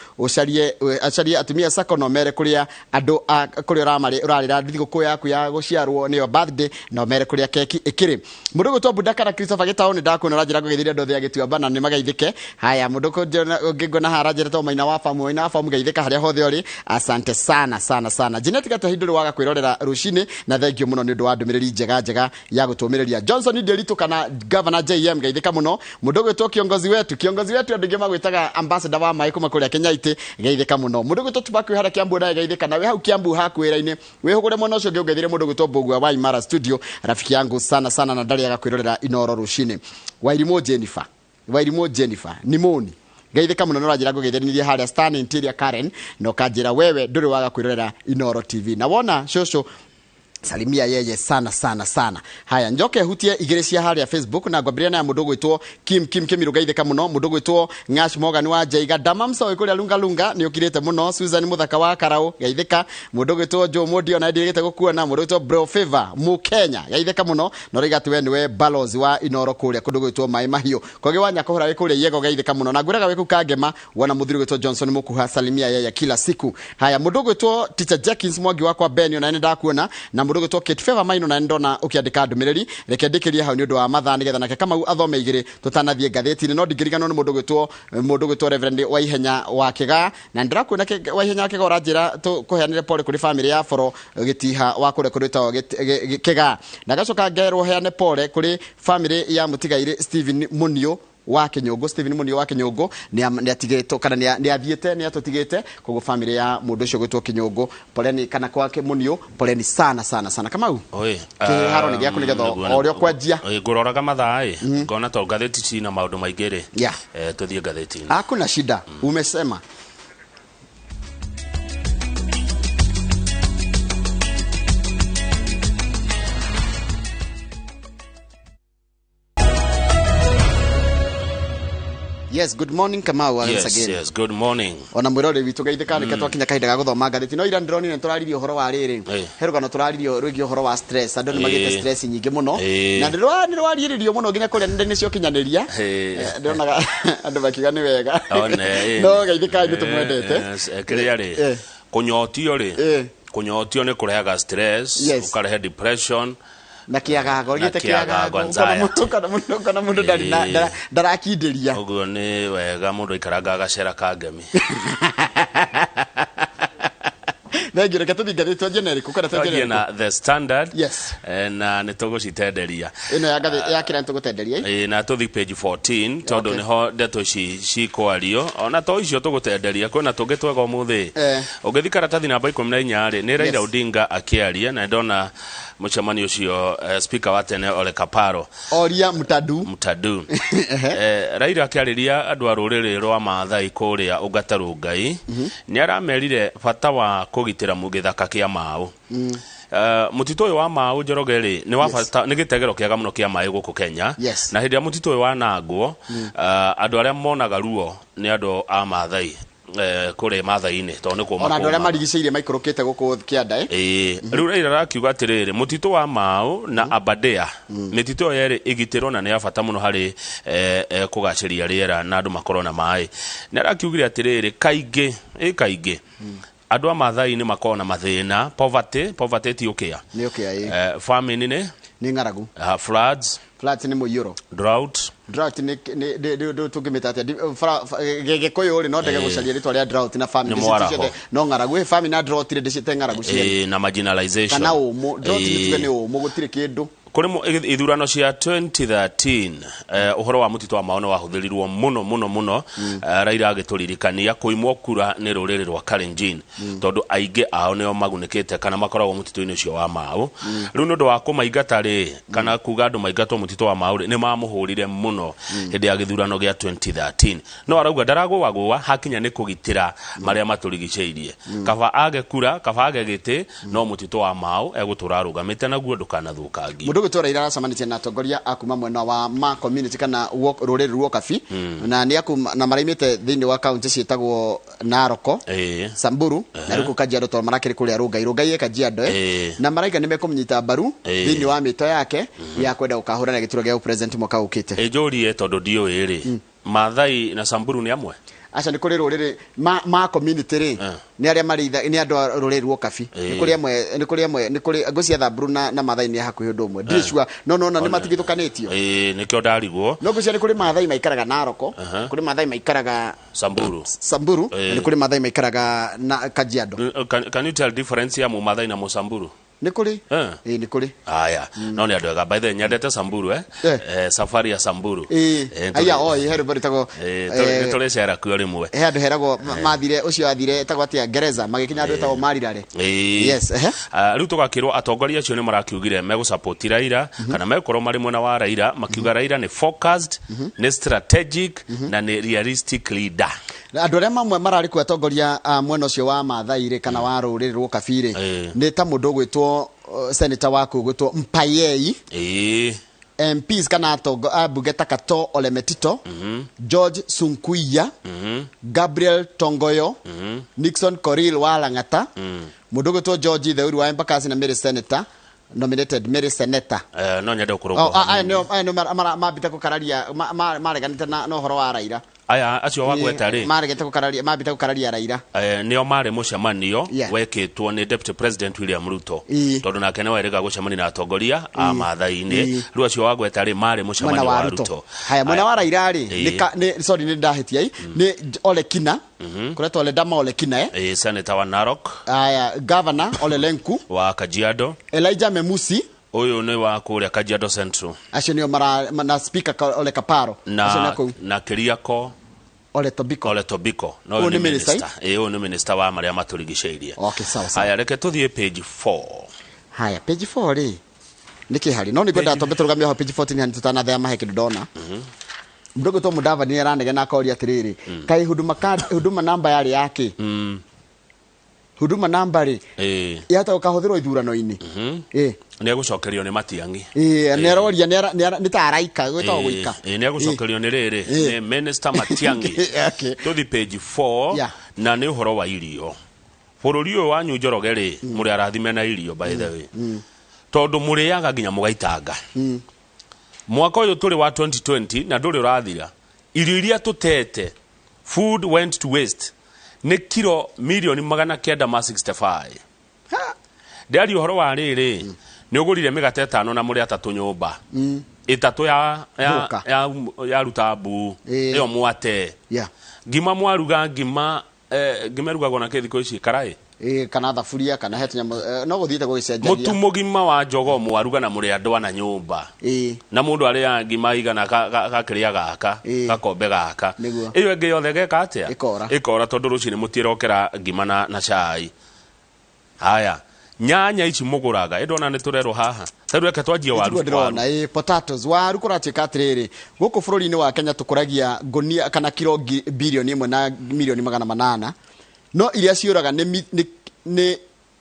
acarie atumia sako no mere kũrĩa andũ a kũrĩa ũrarĩra thigũkũ yaku ya gũciarwo nĩyo birthday, no mere kũrĩa keki ĩkĩrĩ. Mũndũ ũgwĩtwo Budakara Christopher Gĩtaũ nĩ ndakuona ũranjĩra ngũgeithĩria andũ othe a Gĩtuamba na nĩ mageithĩke. Haya, mũndũ ũngĩ nguona haha aranjĩra to Maina wa Famu, Maina wa Famu geithĩka harĩa hothe ũrĩ. Asante sana sana sana. Janet Gatahi ndũrĩ waga kwĩrorera rũcinĩ, na thengio mũno nĩ ũndũ wa ndũmĩrĩri njega njega ya gũtũmĩrĩria. Johnson Nderitu kana Governor JM geithĩka mũno. Mũndũ ũgwĩtwo kiongozi wetu, kiongozi wetu andũ aingĩ magwĩtaga ambassador wa maĩ kuma kũrĩa Kenyaitĩ, geithĩka mũno. Mũndũ ũgwĩtwo Tubaki wĩ harĩa Kiambu naye geithĩka, na wĩ hau Kiambu haku wĩra-inĩ wĩhũgũre mwena ũcio ũngĩ ũngeithĩrie mũndũ ũgwĩtwo Mbũgua wa Imara Studio, rafiki yangu sana sana, na ndarĩaga kwĩrorera Inoro rũcinĩ. Wairimũ Jennifer, Wairimũ Jennifer Nimoni geithĩka mũno, nĩ ũranjĩra ngũgeithĩrĩrie harĩa Stan Interior Karen, na ũkanjĩra wewe ndũrĩ waga kwĩrorera Inoro TV. Na wona cũcũ salimia yeye sana sana sana. Haya, njoke hutie igĩrĩ cia harĩa Facebook na ngwambĩrĩria na mũndũ ũgwĩtwo Kim Kim Kimiru geithĩka mũno. Mũndũ ũgwĩtwo Ngash Morgan wa Njaiga, Damamsa wĩ kũrĩa Lunga Lunga nĩ ũkirĩte mũno. Susan Mũthaka wa Karau geithĩka. Mũndũ ũgwĩtwo Joe Mondi ona ndirĩgĩte gũkuona. Mũndũ ũgwĩtwo Bro Favor Mũkenya geithĩka mũno, na ũraiga atĩ we nĩwe balozi wa Inoro kũrĩa kũndũ gwĩtwo Maĩ Mahiũ. Kogi wa Nyakũhũra wĩ kũrĩa Yego geithĩka mũno, na ngwĩraga wĩ kũu Kangema wona mũthuri ũgwĩtwo Johnson Mũkuha salimia yeye kila siku. Haya, mũndũ ũgwĩtwo Teacher Jenkins Mwangi wakwa Ben ona nĩ ndakuona, na mũndũ ũgwĩtwo Kate Favor Maino na ndona ũkĩandĩka ndũmĩrĩri. Reke ndĩkĩrie hau nĩ ũndũ wa mathaa nĩgetha nake Kamau athome igĩrĩ tũtanathiĩ ngathĩti-inĩ. No ndingĩriganĩrwo nĩ mũndũ ũgwĩtwo Reverend Waihenya wa Kĩgaa, na ndĩrakuona Waihenya wa Kĩgaa ũranjĩra tũkũheanĩre pole kũrĩ famĩlĩ ya Boro Gĩtiha wa kũrĩa kũrĩtagwo Kĩgaa, na ngacoka ngerwo heane pole kũrĩ famĩlĩ ya mũtigairĩ Stephen Munio wa Kinyũngũ. Stephen Munio wa Kinyũngũ nĩ atigĩtwo kana nĩ athiĩte, nĩ atũtigĩte, koguo famĩlĩ ya mũndũ ũcio ũgwĩtwo Kinyũngũ poleni, kana kwake Munio poleni sana sana sana. Kamau, Oi, kĩharo nĩ gĩaku nĩgetha o ũrĩa ũkwanjia. Oi, ngũroraga mathaa ĩ, ngona to ngathĩti cina maũndũ maingĩ rĩ. Tũthiĩ ngathĩti-inĩ. Hakuna shida, umesema. Yes, good morning Kamau once Yes, again. yes, good morning. Ona mwĩroreri witũ geithĩka nĩkĩo twakinya kahinda ga gũthoma ngathĩti, no ira ndĩronire nĩtũraririe ũhoro wa rĩrĩ, he rũgano tũraririe rwĩgiĩ ũhoro wa stress. Andũ nĩ magĩte stress nyingĩ mũno na nĩrwariĩrĩrio mũno nginya kũrĩa nenda-inĩ cia ũkinyanĩria. Ndĩronaga andũ makiuga nĩ wega. One, no geithĩkai, nĩ tũmwendete. Yes, kĩrĩa rĩ, kũnyotio rĩ, kũnyotio nĩ kũrehaga stress, ũkarehe depression na kĩagago. Na gĩte kĩagago, kĩagago. Anxiety. Ũkona mũndũ ndarĩ ndarakindĩria. Ũguo nĩ wega mũndũ aikaranga gacera ka ngemi. Thengiũ, reke tũthiĩ ngathĩti, twanjie na ĩrĩkũ? Ũkwenda twanjie Twanjie na na ĩrĩkũ? The Standard. Yes. Na nĩ tũgũcitenderia. Ĩno ya ngathĩti ya kĩrĩa nĩtũgũtenderia, ĩ? Ĩ, na tũthi page 14 tondũ nĩho ndeto ici cikwario. Ona to icio tũgũtenderia, kwĩna tũngĩ twega ũmũthĩ. Ũngĩthi karatathi namba 14 rĩ, nĩ Raila Odinga akĩaria, na ndona mũcemanio ũcio, speaker wa tene Ole Kaparo. Oria Mutadu. Mutadu. Raila akĩarĩria andũ a rũrĩrĩ rwa Maathai kũrĩa Ũngata Rũngai, nĩ aramerire bata wa kũgitĩra gĩthaka kĩa Mau. Mũtitũ ũyũ wa Mau, Njoroge rĩ, nĩ wa bata, nĩ gĩtegero kĩega mũno kĩa maĩ gũkũ Kenya. Na hĩndĩ ĩrĩa mũtitũ ũyũ wanangwo, andũ arĩa monaga ruo nĩ andũ a Maathai, kũrĩa Maathai-inĩ, tondũ nĩ kũma Ona andũ arĩa kũmaga. marigicĩirie maikũrũkĩte gũkũ kĩanda, ĩ? Ĩĩ, rĩu Raila arakiuga atĩrĩrĩ, mũtitũ wa Mau na Aberdare, mĩtitũ ĩyo yerĩ ĩgitĩrwo na nĩ ya bata mũno harĩ kũgacĩria rĩera na andũ makorwo na maĩ. Nĩ arakiugire atĩrĩrĩ, kaingĩ ĩ kaingĩ andũ a Maathai nĩ makoragwo na mathĩna, poverty, poverty ti ũkĩa. Nĩ ũkĩa, ĩ. Famine nĩ Nĩ ng'aragu. Floods. Floods nĩ mũiyũro. Drought. Drought nĩ tũngĩmĩta atĩa? Gĩkũyũ rĩ, no ndege gũcaria rĩtwa rĩa drought na famine. Nĩ Ndĩcite mwaraho. ciothe, no ng'aragu, famine na drought rĩ, ndĩciĩte ng'aragu cierĩ. Na marginalization. Kana ũmũ. Drought nĩ tuge nĩ ũmũ, gũtirĩ kĩndũ. Kũrĩ ithurano cia 2013, ũhoro wa mũtitũ wa Mau nĩ wahũthĩrirwo mũno mũno mũno. Raila agĩtũririkania kũimwo kura nĩ rũrĩrĩ rwa Kalenjin, tondũ aingĩ ao nĩo magunĩkĩte kana makoragwo mũtitũ-inĩ ũcio wa Mau. Rĩu nĩ ũndũ wa kũmaingata rĩ, kana kuga andũ maingatwo mũtitũ wa Mau rĩ, nĩ mamũhũrire mũno hĩndĩ ya gĩthurano gĩa 2013. No arauga ndaragũagũa hakinya nĩ kũgitĩra marĩa matũrigicĩirie. Kaba age kura, kaba age gĩtĩ, no mũtitũ wa Mau egũtũra arũgamĩte naguo ndũkanathũkangie. Mũndũ ũgwĩtwo Raila aracemanĩtie na atongoria a kuma mwena wa ma community kana rũrĩrĩ rwa Kabi, na nĩ akuma na maraimĩte thĩinĩ wa kaunti ciĩtagwo Naroko, Samburu na rĩu kũu Kajiado, tondũ marakĩrĩ kũrĩa Rongai. Rongai ĩ Kajiado, na maraiga nĩ mekũmũnyita mbaru thĩinĩ wa mĩto yake ya kwenda gũkahũrana gĩturwa gĩa president mwaka ũkĩte. Ĩnjũrie tondũ ndiũĩ rĩ, Maathai na Samburu nĩ amwe? Aca, nĩ kũrĩ rũrĩrĩ ma community rĩ, nĩ arĩa marĩitha, nĩ andũ a rũrĩrĩ rwa Kabi. Nĩ kũrĩ amwe, nĩ kũrĩ amwe, nĩ kũrĩ ngwĩciria Thamburu na Maathai nĩ hakuhĩ ũndũ ũmwe, ndirĩ sure, no nona nĩ matigithũkanĩtio. Ĩĩ, nĩkĩo ndarigwo. No ngwĩciria nĩ kũrĩ Maathai maikaraga Naroko, kũrĩ Maathai maikaraga Samburu. Samburu, na nĩ kũrĩ Maathai maikaraga na Kajiado. Can you tell difference ya Mũmathai na Mũsamburu? Nĩ kũrĩ. Ĩĩ, nĩ kũrĩ. Aya, no nĩ andũ ega. By the way, nyendete Samburu, eh? Safari ya Samburu. Aya, oi, he rwĩmbo rwĩtagwo Nĩ tũrĩcera kuo rĩmwe. He handũ heragwo mathire, ũcio athire etagwo atĩa, Ngereza, magĩkinya handũ etagwo Marirare. Yes, ehe. Ah, rĩu tũgakĩrwo atongoria acio nĩ marakiugire megũsupport Raila, kana megũkorwo marĩ mwena wa Raila, makiuga Raila nĩ focused, nĩ strategic na nĩ realistic leader. Na andũ arĩa mamwe mararĩ kuo atongoria a mwena ũcio wa Maathai rĩ, kana wa rũrĩrĩ rwa Kabi rĩ, nĩ ta mũndũ ũgwĩtwo senator waku ũgwĩtwo Mpayei, MPs kana ambunge ta Kato Ole Metito, George Sunkuya, Gabriel Tongoyo, Nixon Koril wa Lang'ata, mũndũ ũgwĩtwo George Theuri wa Embakasi na Mary senator nominated Mary senator. No nyende Oh, kũrũngwo. Aya nĩo mambĩte gũkararia, mareganĩte na ũhoro wa Raila. Aya acio wagweta rĩ, maregete gũkararia, mambĩte gũkararia Raila. Nĩo marĩ mũcemanio wekĩtwo nĩ Deputy President William Ruto, tondũ nake nĩwe erĩga gũcemania na atongoria a Maathai-inĩ. Rĩu acio wagweta rĩ, marĩ Mwena mũcemanio wa wa Ruto. Ruto. Haya, mwena wa Raila rĩ, nĩ sorry, nĩ ndahĩtia, nĩ Ole Kina, kũretwo Ole Dama Ole Kina, eh? Senator wa Narok. Aya, Governor Ole Lenku wa Kajiado. Elijah Memusi. Ũyũ nĩ wa kũrĩa Kajiado Central. Acio nĩo mara na Speaker Ole Kaparo. Acio nĩ Na kũu. Na Keriako. Ole Tobiko. Ole Tobiko no Ũyũ ũyũ nĩ nĩ minister, minister. Ũyũ nĩ minister wa marĩa matũrigicĩirie. Okay, sawa sawa. Haya, reke tũthiĩ page 4. Haya, page 4 rĩ, nĩ kĩ harĩ? No nĩ ngwenda twambe tũrũgamie ho page 14 hani tũtanathea mahe kĩndũ ndona. Mũndũ ũgwĩtwo Mudavadi nĩ aranegena akoria atĩrĩrĩ, kaĩ huduma card, huduma namba yarĩ yake? Huduma namba rĩ, yahota gũkahũthĩrwo ithurano-inĩ. Nĩ egũcokerio nĩ Matiang'i. Ĩĩ, nĩ aroria, nĩ ta araika gwĩtagwo gũika. Ĩĩ, nĩ egũcokerio nĩ rĩrĩ, nĩ Minister Matiang'i. Tũthi page 4. Na nĩ ũhoro wa irio. Bũrũri ũyũ wanyu Njoroge rĩ, mũrĩ arathime na irio, by the way, tondũ mũrĩaga nginya mũgaitanga. Mwaka ũyũ tũrĩ wa 2020 na ndũrĩ ũrathira, irio iria tũtete, food went to waste, nĩ kiro mirioni 965. Ndĩaria ũhoro wa rĩrĩ, nĩ ũgũrire mĩgate ĩtano na mũrĩ atatũ nyũmba, ĩtatũ ya Thũka. Yaruta mbu. Ĩyo mwate. Ngima mwaruga ngima, ngima ĩrugagwo na kĩ thikũ ici? Karaĩ? Ĩĩ, kana thaburia, kana he tũnyamũ, no gũthiĩte gũgĩcenjagia. Mũtu mũgima wa jogoo mwaruga na mũrĩ andũ ana nyũmba, na mũndũ arĩaga ngima igana gakĩrĩa gaka gakombe gaka. Ĩyo ĩngĩ yothe geka atĩa? Ĩkora. Ĩkora, tondũ rũcinĩ mũtirokera ngima na cai. Haya, nyanya ici mũgũraga, ĩndona nĩ tũrerwo haha. Ta rĩu reke twanjie waru. Nĩguo ndĩrona, ĩ, potatoes, waru kũratuĩka atĩrĩrĩ, gũkũ bũrũri-inĩ wa Kenya tũkũragia ngũnia kana kiro 1.1 bilioni na 800 million, no iria ciũraga nĩ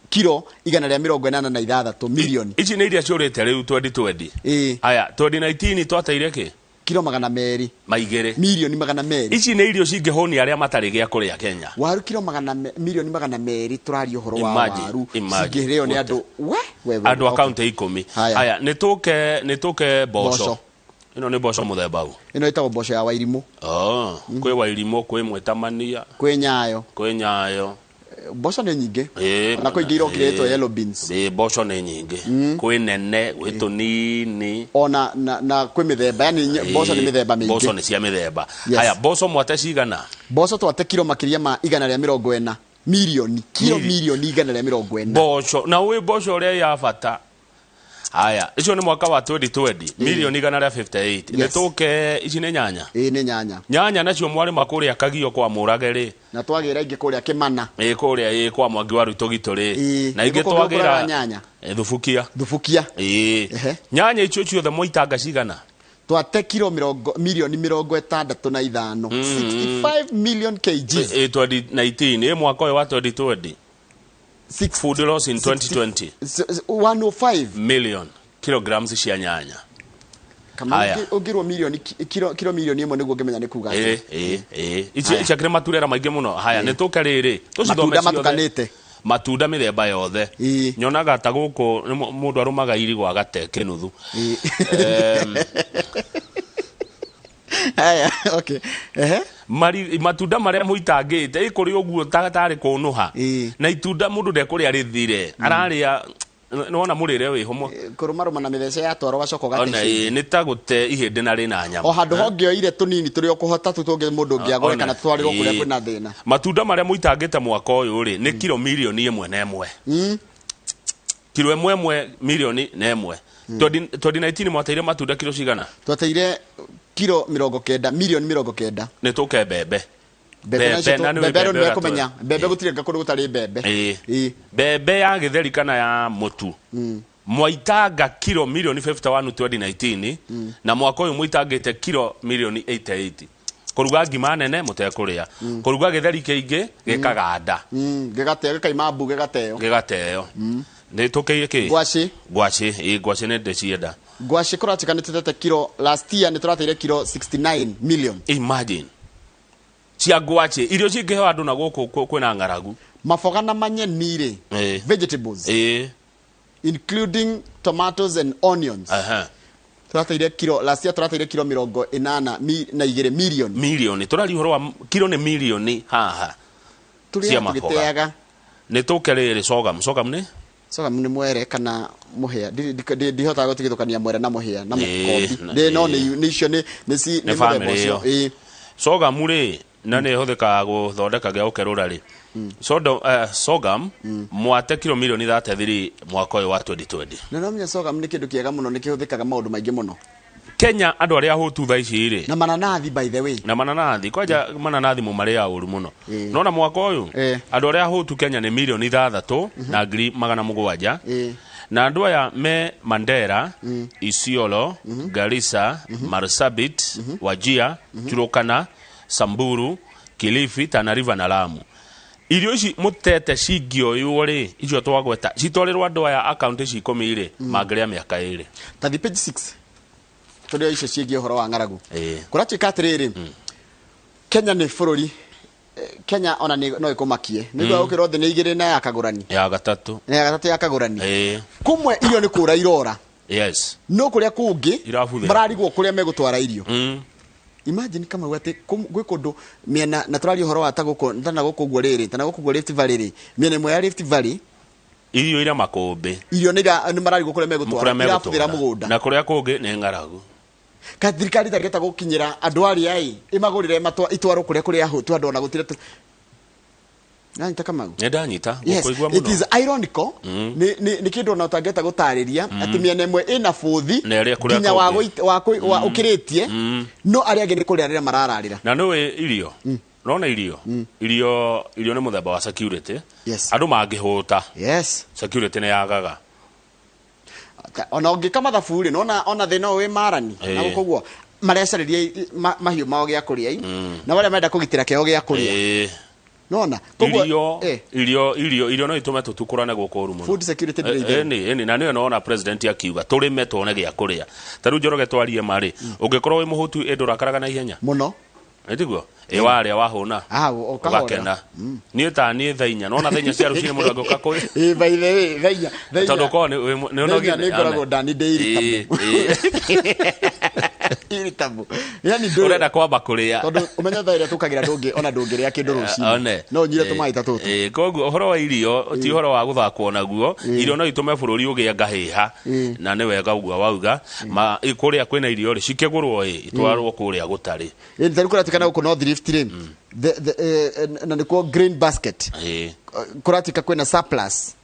kiro 186 milioni. Ici nĩ iria ciũrĩte rĩu 2020. Haya, 2019 twateire kĩ? Kiro 200. Maigĩrĩ. 200 million. Ici nĩ irio cingĩhũnia arĩa matarĩ gĩa kũrĩa Kenya. Waru kiro 200 million, tũraria ũhoro wa Imagine, waru imagine. cingĩrĩo nĩ andũ we we we. Andũ a kaunti 10. Haya. Haya, nĩ tũke mboco. Mboco. Ĩno nĩ mboco mũthemba ũ? Ĩno ĩtagwo mboco ya Wairimũ. Oh, kwĩ Wairimũ, kwĩ Mwetamania. Kwĩ Nyayo. Kwĩ Nyayo. Mboco nĩ nyingĩ. Na kwĩ ingĩ irokire ĩtwo yellow beans. Ĩĩ, mboco nĩ nyingĩ. Kwĩ nene, gwĩ tũnini. Ona na kwĩ mĩthemba, yani mboco nĩ mĩthemba mĩingĩ. Mboco nĩ cia mĩthemba. Yes. Haya, mboco mwate cigana? Mboco twate kiro makĩria ma 140 milioni, kiro 140 milioni. Mboco na ũĩ mboco ũrĩa ya bata. Haya, icio nĩ mwaka wa 2020, 158 million. Nĩ tũke ici nĩ nyanya. Ĩĩ, nĩ nyanya. Nyanya nacio mwarĩma kũrĩa Kagio kwa Mũrage rĩ. Na twagĩra ingĩ kũrĩa Kĩmana. Ĩ, kũrĩa, ĩ, kwa Mwangi wa Rũtũgitũ rĩ. Na ingĩ Nĩguo kũngĩ twagĩra gũkũraga nyanya. Ĩ, Thubukia. Thubukia. Ĩ. Nyanya icio ciothe mwaitanga cigana? Twate kiro 65 milioni. 65 million kgs. Ĩ, 2019, ĩ, mwaka ũyũ wa 2020. Food loss in 2020. 105 million kilograms cia nyanya. Kama Haya. ũngĩrwo milioni kiro 1 million nĩguo ngĩmenya nĩ kuga Ĩ atĩa. ĩ ĩ ici Haya. ciakĩrĩ maturera maingĩ mũno. Haya, nĩ tũke rĩrĩ, tũcithome Matunda ciothe. matukanĩte. Matunda mĩthemba yothe. Nyonaga ta gũkũ nĩ mũndũ arũmaga irigũ agate kĩnuthu. Haya, okay. Ehe. Matunda marĩa mũitangĩte ĩ kũrĩ ũguo tarĩ kũnũha na itunda mũndũ ndekũrĩa rĩthire, ararĩa nĩwona mũrĩre wĩho Kũrũmarũma na mĩthece yatwarwo gacoka ona ũgate. Ĩ, nĩ ta gũte ihĩndĩ na rĩna nyama. O handũ hongĩoire tũnini tũrĩa ũkũhota tu tũngĩ mũndũ ũngĩagũre Ona, kana twarĩrwo kũrĩa kwĩna thĩna. Matunda marĩa mũitangĩte mwaka ũyũ rĩ, nĩ kiro 1.1 million, kiro 1.1 milioni. 2019 mwateire matunda kiro cigana? Twateire kiro 90, 90 million. Nĩ tũke mbembe. Mbembe nacio na nĩ mbembe andũ ũrĩa nĩmekũmenya mbembe gũtirĩ kũndũ gũtarĩ mbembe. Ĩĩ. Mbembe ya gĩtheri kana ya mũtu mwaitanga kiro 51 million 2019, na mwaka ũyũ mũitangĩte kiro 88 million. Kũruga ngima nene mũtekũrĩa, kũruga gĩtheri kĩingĩ gĩkaganda. Gĩgateo, gĩkaima mbu, gĩgateo. Gĩgateo. Nĩ tũkĩire kĩ? Ngwacĩ. Ngwacĩ, ĩ, ngwacĩ nĩ ndĩcienda. Ngwacĩ kũratuĩka nĩ tũtete kiro, last year nĩ tũrateire kiro 69 million. Imagine, cia ngwacĩ, irio cingĩheo andũ na gũkũ kwĩna ng'aragu. Maboga na manyeni rĩ, vegetables including tomatoes and onions, tũrateire kiro, last year tũrateire kiro 82 million. Milioni, tũraria ũhoro wa kiro nĩ milioni haha Tũrĩa cia maboga. tũgĩteaga. Nĩ tũke rĩrĩ, sorghum. Sorghum nĩ? Sorghum nĩ mwere kana mũhĩa. Ndihotaga gũtigithũkania mwere na mũhĩa na mũkombi. No nĩ icio nĩ Nĩ nĩ mũthemba family ũcio. ĩyo. Sorghum rĩ, na nĩ ĩhũthĩkaga gũthondeka gĩa gũkerũra rĩ. Sorghum mwate kiro 33 million mwaka ũyũ wa 2020. Na no menya sorghum nĩ kĩndũ kĩega mũno, nĩ kĩhũthĩkaga maũndũ maingĩ mũno. Kenya andũ arĩa ahũtu thaa ici rĩ. Na mananathi, by the way. Na mananathi, kwanja mananathi mũmarĩaga ũru mũno. Nona mwaka ũyũ andũ arĩa ahũtu Kenya nĩ 6,700,000, na andũ aya me Mandera, Isiolo, Garissa, Marsabit, Wajir, Turkana, Samburu, Kilifi, Tana River na Lamu. Irio ici mũtete cingĩoywo rĩ, icio twagweta citwarĩrwo andũ aya akaunti ici 10 rĩ, mangĩrĩa mĩaka 2. Tathi page 6 tũrĩa icio ciĩgiĩ ũhoro wa ng'aragu. Kũratuĩka atĩrĩrĩ, Kenya nĩ bũrũri, Kenya ona no ĩkũmakie nĩ gũkĩrwo thĩ nĩ igĩrĩ na ya kagũrani. Ya gatatũ. Na ya gatatũ ya kagũrani. Kũmwe irio nĩ kũra irora. No kũrĩa kũngĩ Irabuthĩra. Mararigwo kũrĩa megũtwara irio. Imagine kama atĩ gwĩ kũndũ mĩena na tũraria ũhoro wa ta gũkũ ta na gũkũ ũguo rĩrĩ, ta na gũkũ ũguo Rift Valley rĩ, mĩena ĩmwe ya Rift Valley Irio ira makũmbĩ. Irio nĩ mararigwo kũrĩa megũtwara. Kũrĩa irabuthĩra megũtwara. Mũgũnda. Na kũrĩa kũngĩ nĩ ng'aragu. Ka thirikari ĩtangĩhota gũkinyĩra andũ arĩa ĩ ĩmagũrĩre itwarwo kũrĩa kũrĩa ahũtu andũ ona gũtirĩ Nanyita Kamau? Nĩ ndanyita. Yes, gũkũigua it is mũno. Ironical. Nĩ kĩndũ ona ũtangĩhota gũtarĩria atĩ mĩena ĩmwe ĩna bũthi Na ĩrĩa kũrĩa nginya wa kũngĩ. wa ũkĩrĩtie, no arĩa angĩ nĩ kũrĩa rĩrĩa marararĩra. Na nĩũĩ irio, nona irio, irio nĩ mũthemba wa security. Yes. Andũ mangĩhũta, Yes. security nĩ yagaga. Ona ũngĩka mathabu rĩ, nona ona thĩna ũyũ wĩ marani na gũkũ ũguo marecarĩria mahiũ mao gĩa kũrĩa i na arĩa marenda kũgitĩra kĩao gĩa kũrĩa. Nona koguo Irio, irio no itũme tũtukũrane gũkũ ũru mũno. Food security ndĩrĩ itherũ. Ĩni, na nĩyo nona president akiuga tũrĩme tuone gĩa kũrĩa. Ta rĩu Njoroge, twarie marĩ, ũngĩkorwo wĩ mũhũtu ĩ ndũrakaraga na ihenya mũno. Ĩtiguo ĩ warĩa wahũna. Ah, ũkahorera. Ũgakena. Niĩ ta niĩ thaa 4, nona thaa 4 cia rũcinĩ mũndũ angĩũka kũrĩ Ĩ, by the way, thaa 4, thaa 4 tondũ ũkoragwo nĩ thaa 4 ũnogire. Nĩ ngoragwo ndani ndĩ irritable, yani Ũrenda kwamba kũrĩa. Tondũ ũmenye thaa ĩrĩa tũkagĩra ndũngĩ ona ndũngĩrĩa kĩndũ rũcinĩ, One. no ũnyire tũmaĩ ta tũtũ. Koguo ũhoro wa irio ti ũhoro wa gũthakwo naguo. Irio no itũme bũrũri ũgĩe ngahĩha, na nĩ wega ũguo wauga. Kũrĩa kwĩna irio rĩ, cikĩgũrwo ĩ itwarwo kũrĩa gũtarĩ. Ĩ, tarĩu kũratuĩka na gũkũ North Rift rĩ, na nĩkuo grain basket, kũratuĩka kwĩna surplus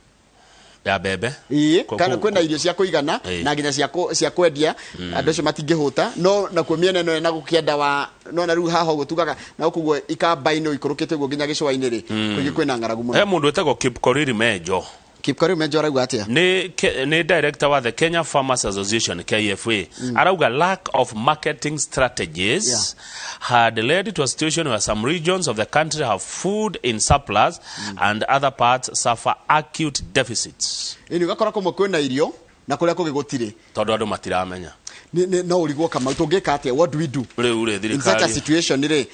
ya mbembe. Ĩĩ, kana kwĩna irio cia kũigana na nginya cia kwendia. Andũ acio matingĩhũta, no nakuo mĩena ĩno na gũkĩenda wa nona rĩu haha ũguo tugaga na gũkũ ũguo ikamba-inĩ ũikũrũkĩte ũguo nginya gĩcũa-inĩ rĩ, kũingĩ kwĩna ng'aragu He mũno. Mũndũ wĩtagwo Kipkorir Menjo. Kipkorir Menjo arauga atĩa? Nĩ director wa the Kenya Farmers Association, KFA. Arauga lack of marketing strategies had led to a situation where some regions of the country have food in surplus and other parts suffer acute deficits. Ĩni ũgakora kũmwe kwĩna irio na kũrĩa kũngĩ gũtirĩ. Tondũ andũ matiramenya. No ũrigwo Kamau, tũngĩka atĩa? What do we do Rĩu rĩ, in such a thirikari situation rĩ?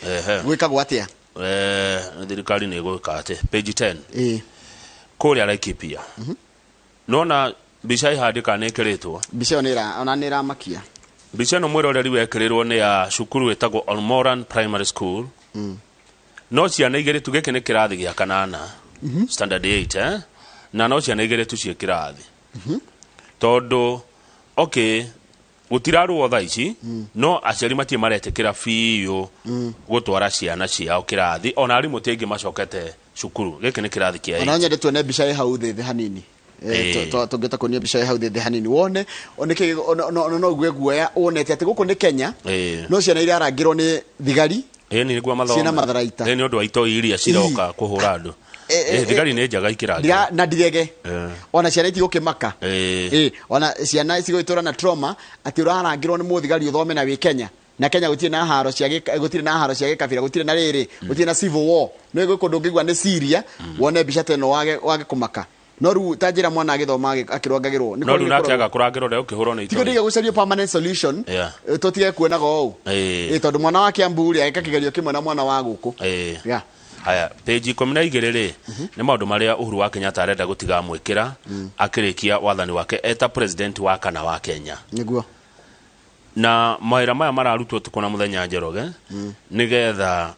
Gwĩkagwo atĩa? Thirikari nĩ ĩgwĩka atĩ page 10 Ĩĩ. Kũrĩa Laikipia, nona mbica ĩhandĩka nĩ ĩkĩrĩtwo. Mbica ĩyo ona nĩ ĩramakia. Mbica ĩno mwĩroreri wekĩrĩrwo nĩ ya cukuru ĩtagwo Olmoran Primary School. No ciana 2 tu, gĩkĩ nĩ kĩrathi gĩa kanana, standard 8, eh? Na no ciana 2 tu ciĩ kĩrathi, tondũ okay, gũtirarũo thaa ici, no aciari matirĩ maretĩkĩra biũ gũtwara ciana ciao kĩrathi, ona arimũ ti aingĩ macokete cukuru. Gĩkĩ nĩ kĩrathi kĩa Ona eight. Nyende tuone mbica ĩ hau thĩ hanini. Tũngĩhota kuonia mbica ĩ hau thĩ hanini wone nĩkĩ no ugue guoya wonete atĩ gũkũ nĩ Kenya, no ciana irarangĩrwo nĩ thigari Ĩĩ, nĩguo mathome. Ciĩna matharaita. Ĩĩ, nĩ ũndũ wa itoi iria ciroka kũhũra andũ. Thigari nĩ njega ikĩrangĩra. Na ndirege ona ciana itigũkĩmaka. Ĩ, ona ciana cigũgĩtũra na trauma atĩ ũrarangĩrwo nĩ mũthigari ũthome na wĩ Kenya, na Kenya gũtirĩ na haro cia gũtirĩ na haro cia gĩkabira, gũtirĩ na rĩrĩ, gũtirĩ na civil war. Nĩ gwĩ kũndũ ũngĩigua nĩ Syria, wone mbica ta ĩno wage kũmaka. No rĩu ta njĩra mwana agĩthoma akĩrwangagĩrwo nĩ No rĩu nake kũragwo. aga kũrangĩrwo ndegũkĩhũrwo nĩ Tigo itoi. ndiga gũcario permanent solution. Tũtige kuonaga ũũ. Ĩ, tondũ mwana wa Kiambu rĩ, agĩka kĩgerio kĩmwe na mwana wa gũkũ. Yeah. Haya, page 12 rĩ, nĩ maũndũ marĩa Uhuru wa Kenyatta arenda gũtigamwĩkĩra akĩrĩkia wathani wake eta president wa kana wa Kenya. Nĩguo. Na mawĩra maya mararutwo ũtukũ na mũthenya, Njoroge, nĩgetha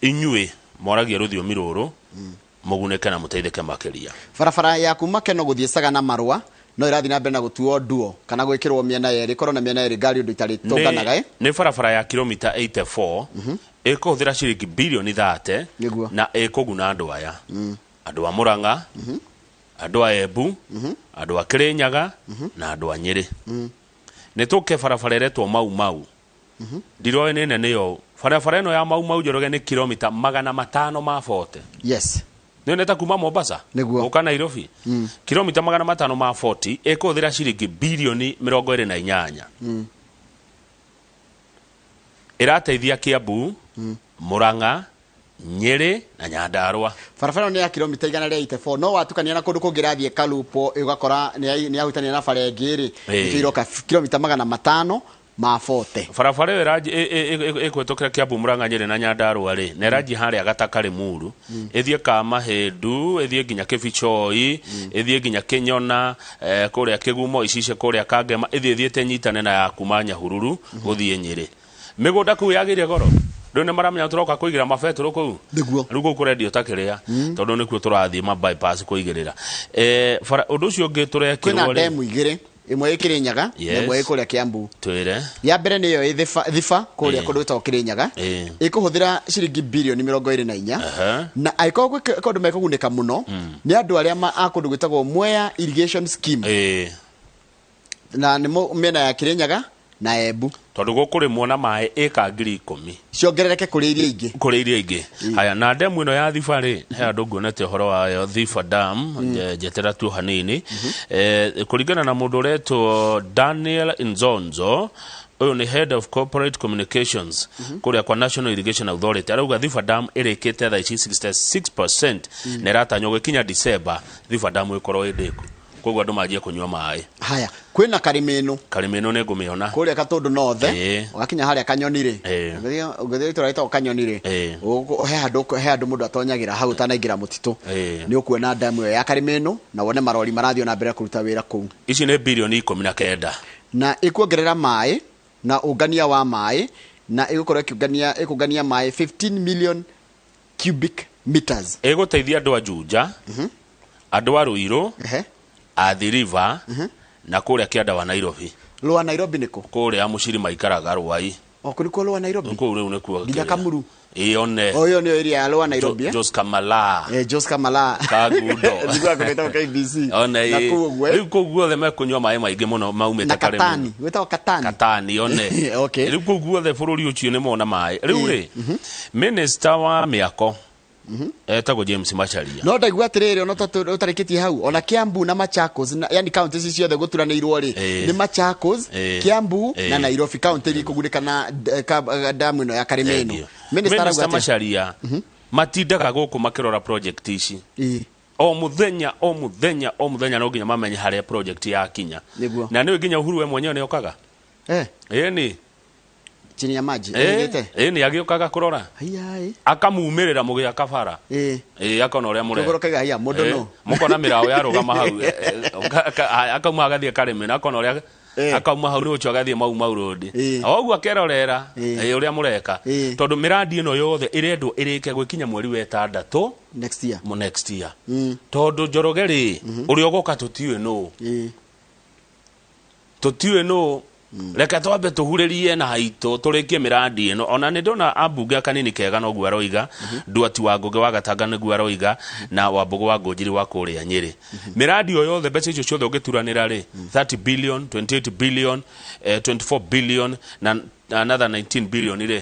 inyuĩ mwaragia rũthiomi rũrũ mũgunĩke na mũteithĩke makĩria. Barabara ya kuma Keno gũthiĩ Sagana Marũa no ĩrathiĩ na mbere na gũtuo nduo kana gwĩkĩrwo mĩena yerĩ, ĩkorwo na mĩena yerĩ ngari ũndũ itarĩ tũnganaga ĩ. Nĩ barabara ya kilomita 84 ĩkũhũthĩra ciringi bilioni 30 na ĩkũguna andũ aya: andũ a Murang'a, andũ a Embu, andũ a Kĩrĩnyaga na andũ a Nyĩrĩ. Nĩ tũke barabara ĩretwo Mau Mau. Ndiroĩ nĩ nene yo barabara ĩno ya Mau Mau, Njoroge, nĩ kilomita 540. Nĩ nĩ ta kuma Mombasa Nĩguo. gũka Nairobi. Kilomita 540 ĩkũhũthĩra ciringi bilioni 28. Ĩrateithia Kiambu, Murang'a, Nyeri na Nyandarua. Barabara nĩ ya kilomita 184, no watukania na kũndũ kũngĩ rathiĩ Kalupo, ũgakora nĩ yahutania na bara ĩngĩ rĩ, nĩkĩo iroka kilomita 540. Barabara ĩyo ĩkũhĩtũkĩra Kiambu, Murang'a, Nyeri na Nyandarua rĩ, na ĩranjia harĩa Gataka Limuru, ĩthiĩ Kamahĩndu, ĩthiĩ nginya Kĩbichoi, ĩthiĩ nginya Kĩnyona, kũrĩa Kĩgumo, icice kũrĩa Kangema, ĩthiĩ ĩthiĩte nyitane na ya kuma Nyahururu gũthiĩ Nyĩrĩ. Mĩgũnda kũu yagĩire goro, rĩu nĩ maramenya tũroka kũigĩra mabetũrũ kũu. Nĩguo. Rĩu kũu kũrendio ta kĩrĩa, tondũ nĩkuo tũrathiĩ ma bypass kũigĩrĩra. Ũndũ ũcio ũngĩ Kwĩna tũrekĩrwo rĩ, ndemu igĩrĩ, ĩmwe ĩ Kĩrĩnyaga na ĩmwe ĩ kũrĩa Kiambu. Twĩre. Ya mbere nĩyo ĩ Thiba kũrĩa kũndũ gwĩtagwo Kĩrĩnyaga, ĩkũhũthĩra ciringi birioni 24. Na angĩkorwo gwĩ kũndũ mekũgunĩka mũno nĩ andũ arĩa a kũndũ gwĩtagwo Mwea Irrigation Scheme, na nĩ mĩena ya Kĩrĩnyaga na Embu. Tondũ gũkũrĩmwo na maĩ ĩka 10,000 ciongerereke kũrĩ iria ingĩ. Kũrĩ iria ingĩ. Haya, na ndemu ĩno ya Thiba rĩ, he andũ nguonete ũhoro wayo, Thiba Dam. Njetera tu hanini. Kũringana na mũndũ ũretwo Daniel Nzonzo, ũyũ nĩ head of corporate communications kũrĩa kwa National Irrigation Authority, arauga Thiba Dam ĩrĩkĩte thaa ici 66% na ĩratanywo gũkinya December Thiba Dam ĩkorwo ĩ ndĩku, koguo andũ manjie kũnyua maĩ. Haya, kwĩna Karimĩnũ. Karimĩnũ nĩ ngũmĩona. Kũrĩa Katũndũ North. Ũgakinya harĩa Kanyoni rĩ, ũngĩthiĩ itũra rĩtagwo Kanyoni rĩ, he handũ mũndũ atonyagĩra hau ũtanaingĩra mũtitũ, nĩ ũkuona ndamu ĩyo ya Karimĩnũ na wone marori marathiĩ na mbere kũruta wĩra kũu. Ici nĩ birioni 19. Na ĩkuongerera maĩ na ũngania wa maĩ, na ĩgũkorwo ĩkũngania maĩ 15 million cubic meters. Ĩgũteithia andũ a Juja, andũ a Ruiru, Athi River na kũrĩa kĩanda wa Nairobi. Rwa Nairobi nĩkũ? Kũrĩa Mũciri maikaraga Rwai. O kũ nĩkuo Rwa Nairobi? Kũu rĩu nĩkuo. Nginya Kamuru? Ĩĩ, one. O ĩyo nĩyo area ya Rwa Nairobi, eh? Jos Kamala. Eh, Jos Kamala. Kangundo. Njiguaga kũndũ gwĩtagwo KBC. One. Na kũu ũguo, eh? Rĩu kũu guothe mekũnyua maĩ maingĩ mũno maumĩte Na Karĩmũ. Katani gwĩtagwo Katani. Katani, one. Rĩu kũu guothe bũrũri ũcio nĩ mona maĩ rĩu rĩ. Minister wa mĩako etagwo James Macharia. No ndaigua atĩrĩrĩ, ona ũtarĩkĩtie hau, ona Kiambu na Machakos na, yani county ici ciothe gũturanĩirwo rĩ, nĩ Machakos, Kiambu na Nairobi county iria ikũgunĩka na damu ĩno ya Karimĩnũ. Thank you. Minister arauga Minister atĩa? Macharia matindaga gũkũ makĩrora project ici o muthenya, o muthenya, o muthenya, no nginya mamenye harĩa project yakinya. Na nĩ nginya Uhuru we mwenyewe nĩ okaga. Ĩni. Chini ya maji. Ĩgĩte? Ĩni, agĩũkaga kũrora. Haiya. Akamumĩrĩra mũgĩaka bara. Ĩ, akona ũrĩa mũreka. Kũgũrũ kaiga haiya mũndũ no. Mũkona mĩraũ yarũgama hau, akauma agathiĩ akarĩmĩra, akona ũrĩa akauma hau rũcio agathiĩ Mau Mau Road. O ũguo akerorera ũrĩa mũreka, tondũ mĩrandi ĩno yothe ĩrendwo ĩrĩke gwĩkinya mweri wa ĩtandatũ next year. Next year. Tondũ Njoroge rĩ, ũrĩa ũgoka tũtiũĩ nũ, tũtiũĩ nũ. Reke twambe tũhurĩrie na haitũ tũrĩkie mĩrandi ĩno. Ona nĩ ndona ambunge kanini kega noguo aroiga, Nduati wa Ngũgĩ wa Gatanga nĩguo aroiga, na Wambũgũ wa Ngũnjiri wa kũrĩa Nyĩrĩ. Mĩrandi o yothe, mbeca icio ciothe ũngĩturanĩra rĩ, 30 billion, 28 billion, 24 billion na another 19 billion rĩ,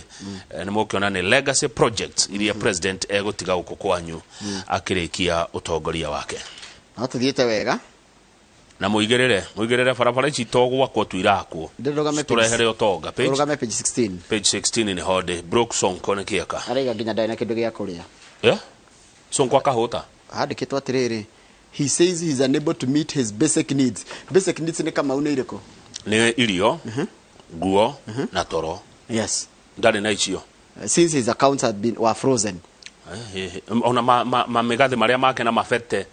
nĩ mũkĩona nĩ legacy projects iria president egũtiga gũkũ kwanyu akĩrĩkia ũtongoria wake. No tũthiĩte wega. Na mũigĩrĩre, mũigĩrĩre barabara ici to gwakwo tu irakwo. Ndĩrũgame page- Tũrehere ũtonga. Page Ũrũgame page 16. Page 16 nĩ honde Brook Sonko nĩ kĩeka. Araiga nginya ndarĩ na kĩndũ gĩa kũrĩa. Yeah? Sonko akahũta. Handĩkĩtwo atĩrĩrĩ, he says he's unable to meet his basic needs. Basic needs nĩ Kamau nĩ irĩkũ? Nĩ irio, nguo na toro. Yes. Ndarĩ na icio. Since his accounts had been were frozen. Ona mamĩgathĩ marĩa make na mabete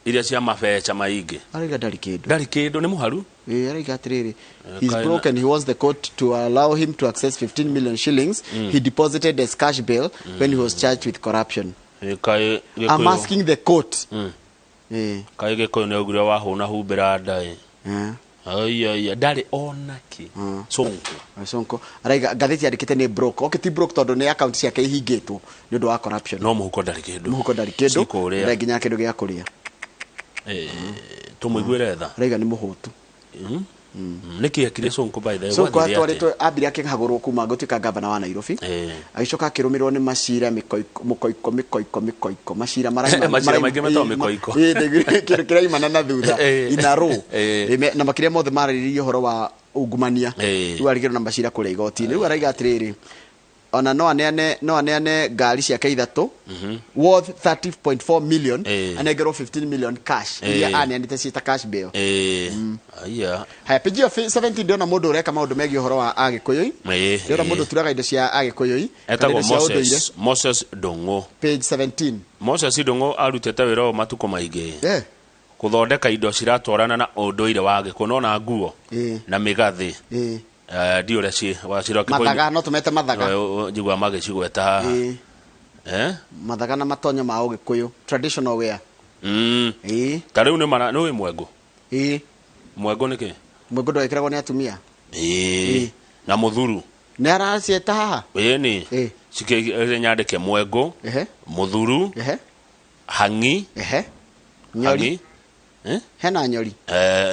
iria cia mabeca maingĩ. Araiga ndarĩ kĩndũ. Ndarĩ kĩndũ, nĩ mũharu. Ĩĩ, araiga atĩrĩrĩ, he's kaina- broken. He wants the court to allow him to access 15 million shillings he deposited as cash bail when he was charged with corruption. Kaĩ I'm Gĩkũyũ- asking the court. Kaĩ Gĩkũyũ nĩ augire wahũna humbĩra nda ĩ. Ai, ndarĩ onakĩ Sonko. Sonko araiga, ngathĩti yandĩkĩte nĩ broke. Okay, ti broke tondũ nĩ account ciake ihingĩtwo nĩ ũndũ wa corruption. No mũhuko ndarĩ kĩndũ. Mũhuko ndarĩ kĩndũ. Cikũrĩa. Ndarĩ nginya kĩndũ gĩa kũrĩa. Tũmũiguĩre tha. Araiga nĩ mũhũtu. Nĩkĩ ekire Sonko, by the way? Sonko Gwathire atĩa? atwarĩtwo, ambire akĩhagũrwo kuma gũtuĩka gavana wa Nairobi, agĩcoka akĩrũmĩrĩrwo nĩ macira mĩkoiko mũkoiko mĩkoiko mĩkoiko, macira maraima. Macira maingĩ metagwo mĩkoiko. Kĩndũ kĩraimana na thutha inarũ. Na makĩria mothe mararĩrĩria ũhoro wa ungumania. Rĩu arigĩrwo na macira kũrĩa igoti-inĩ. Rĩu araiga atĩrĩrĩ, Ona no aneane, no aneane ngari ciake ithatũ worth 30.4 million, anengerwo 15 million cash iria aneanĩte ciĩta cash bail. Aya. Haya, page ĩyo 17, ndĩrona mũndũ ũreka maũndũ megiĩ ũhoro wa agĩkũyũ. Ndĩrona mũndũ ũturaga indo cia agĩkũyũ kana Etagwo indo cia ũndũire. Moses Ndung'u. Page 17. Moses Ndung'u arutĩte wĩra ũyũ matukũ maingĩ, kũthondeka indo ciratwarana na ũndũire wa gĩkũyũ, nona nguo na mĩgathĩ. Ndiũ ũrĩa wacira. Mathaga, no tũmete mathaga. Njigua magĩcigweta haha. Eh? Mathaga na matonyo ma ũgĩkũyũ, traditional wear. Ta rĩu nĩ mara nĩ mwengũ. Mwengũ nĩ kĩ? Mwengũ ndwekĩragwo nĩ atumia. Na mũthuru. Nĩ araciĩta haha. Ĩni cikĩ nyandĩke mwengũ, mũthuru, hang'i. Nyori. Hang'i. Eh? Hena nyori.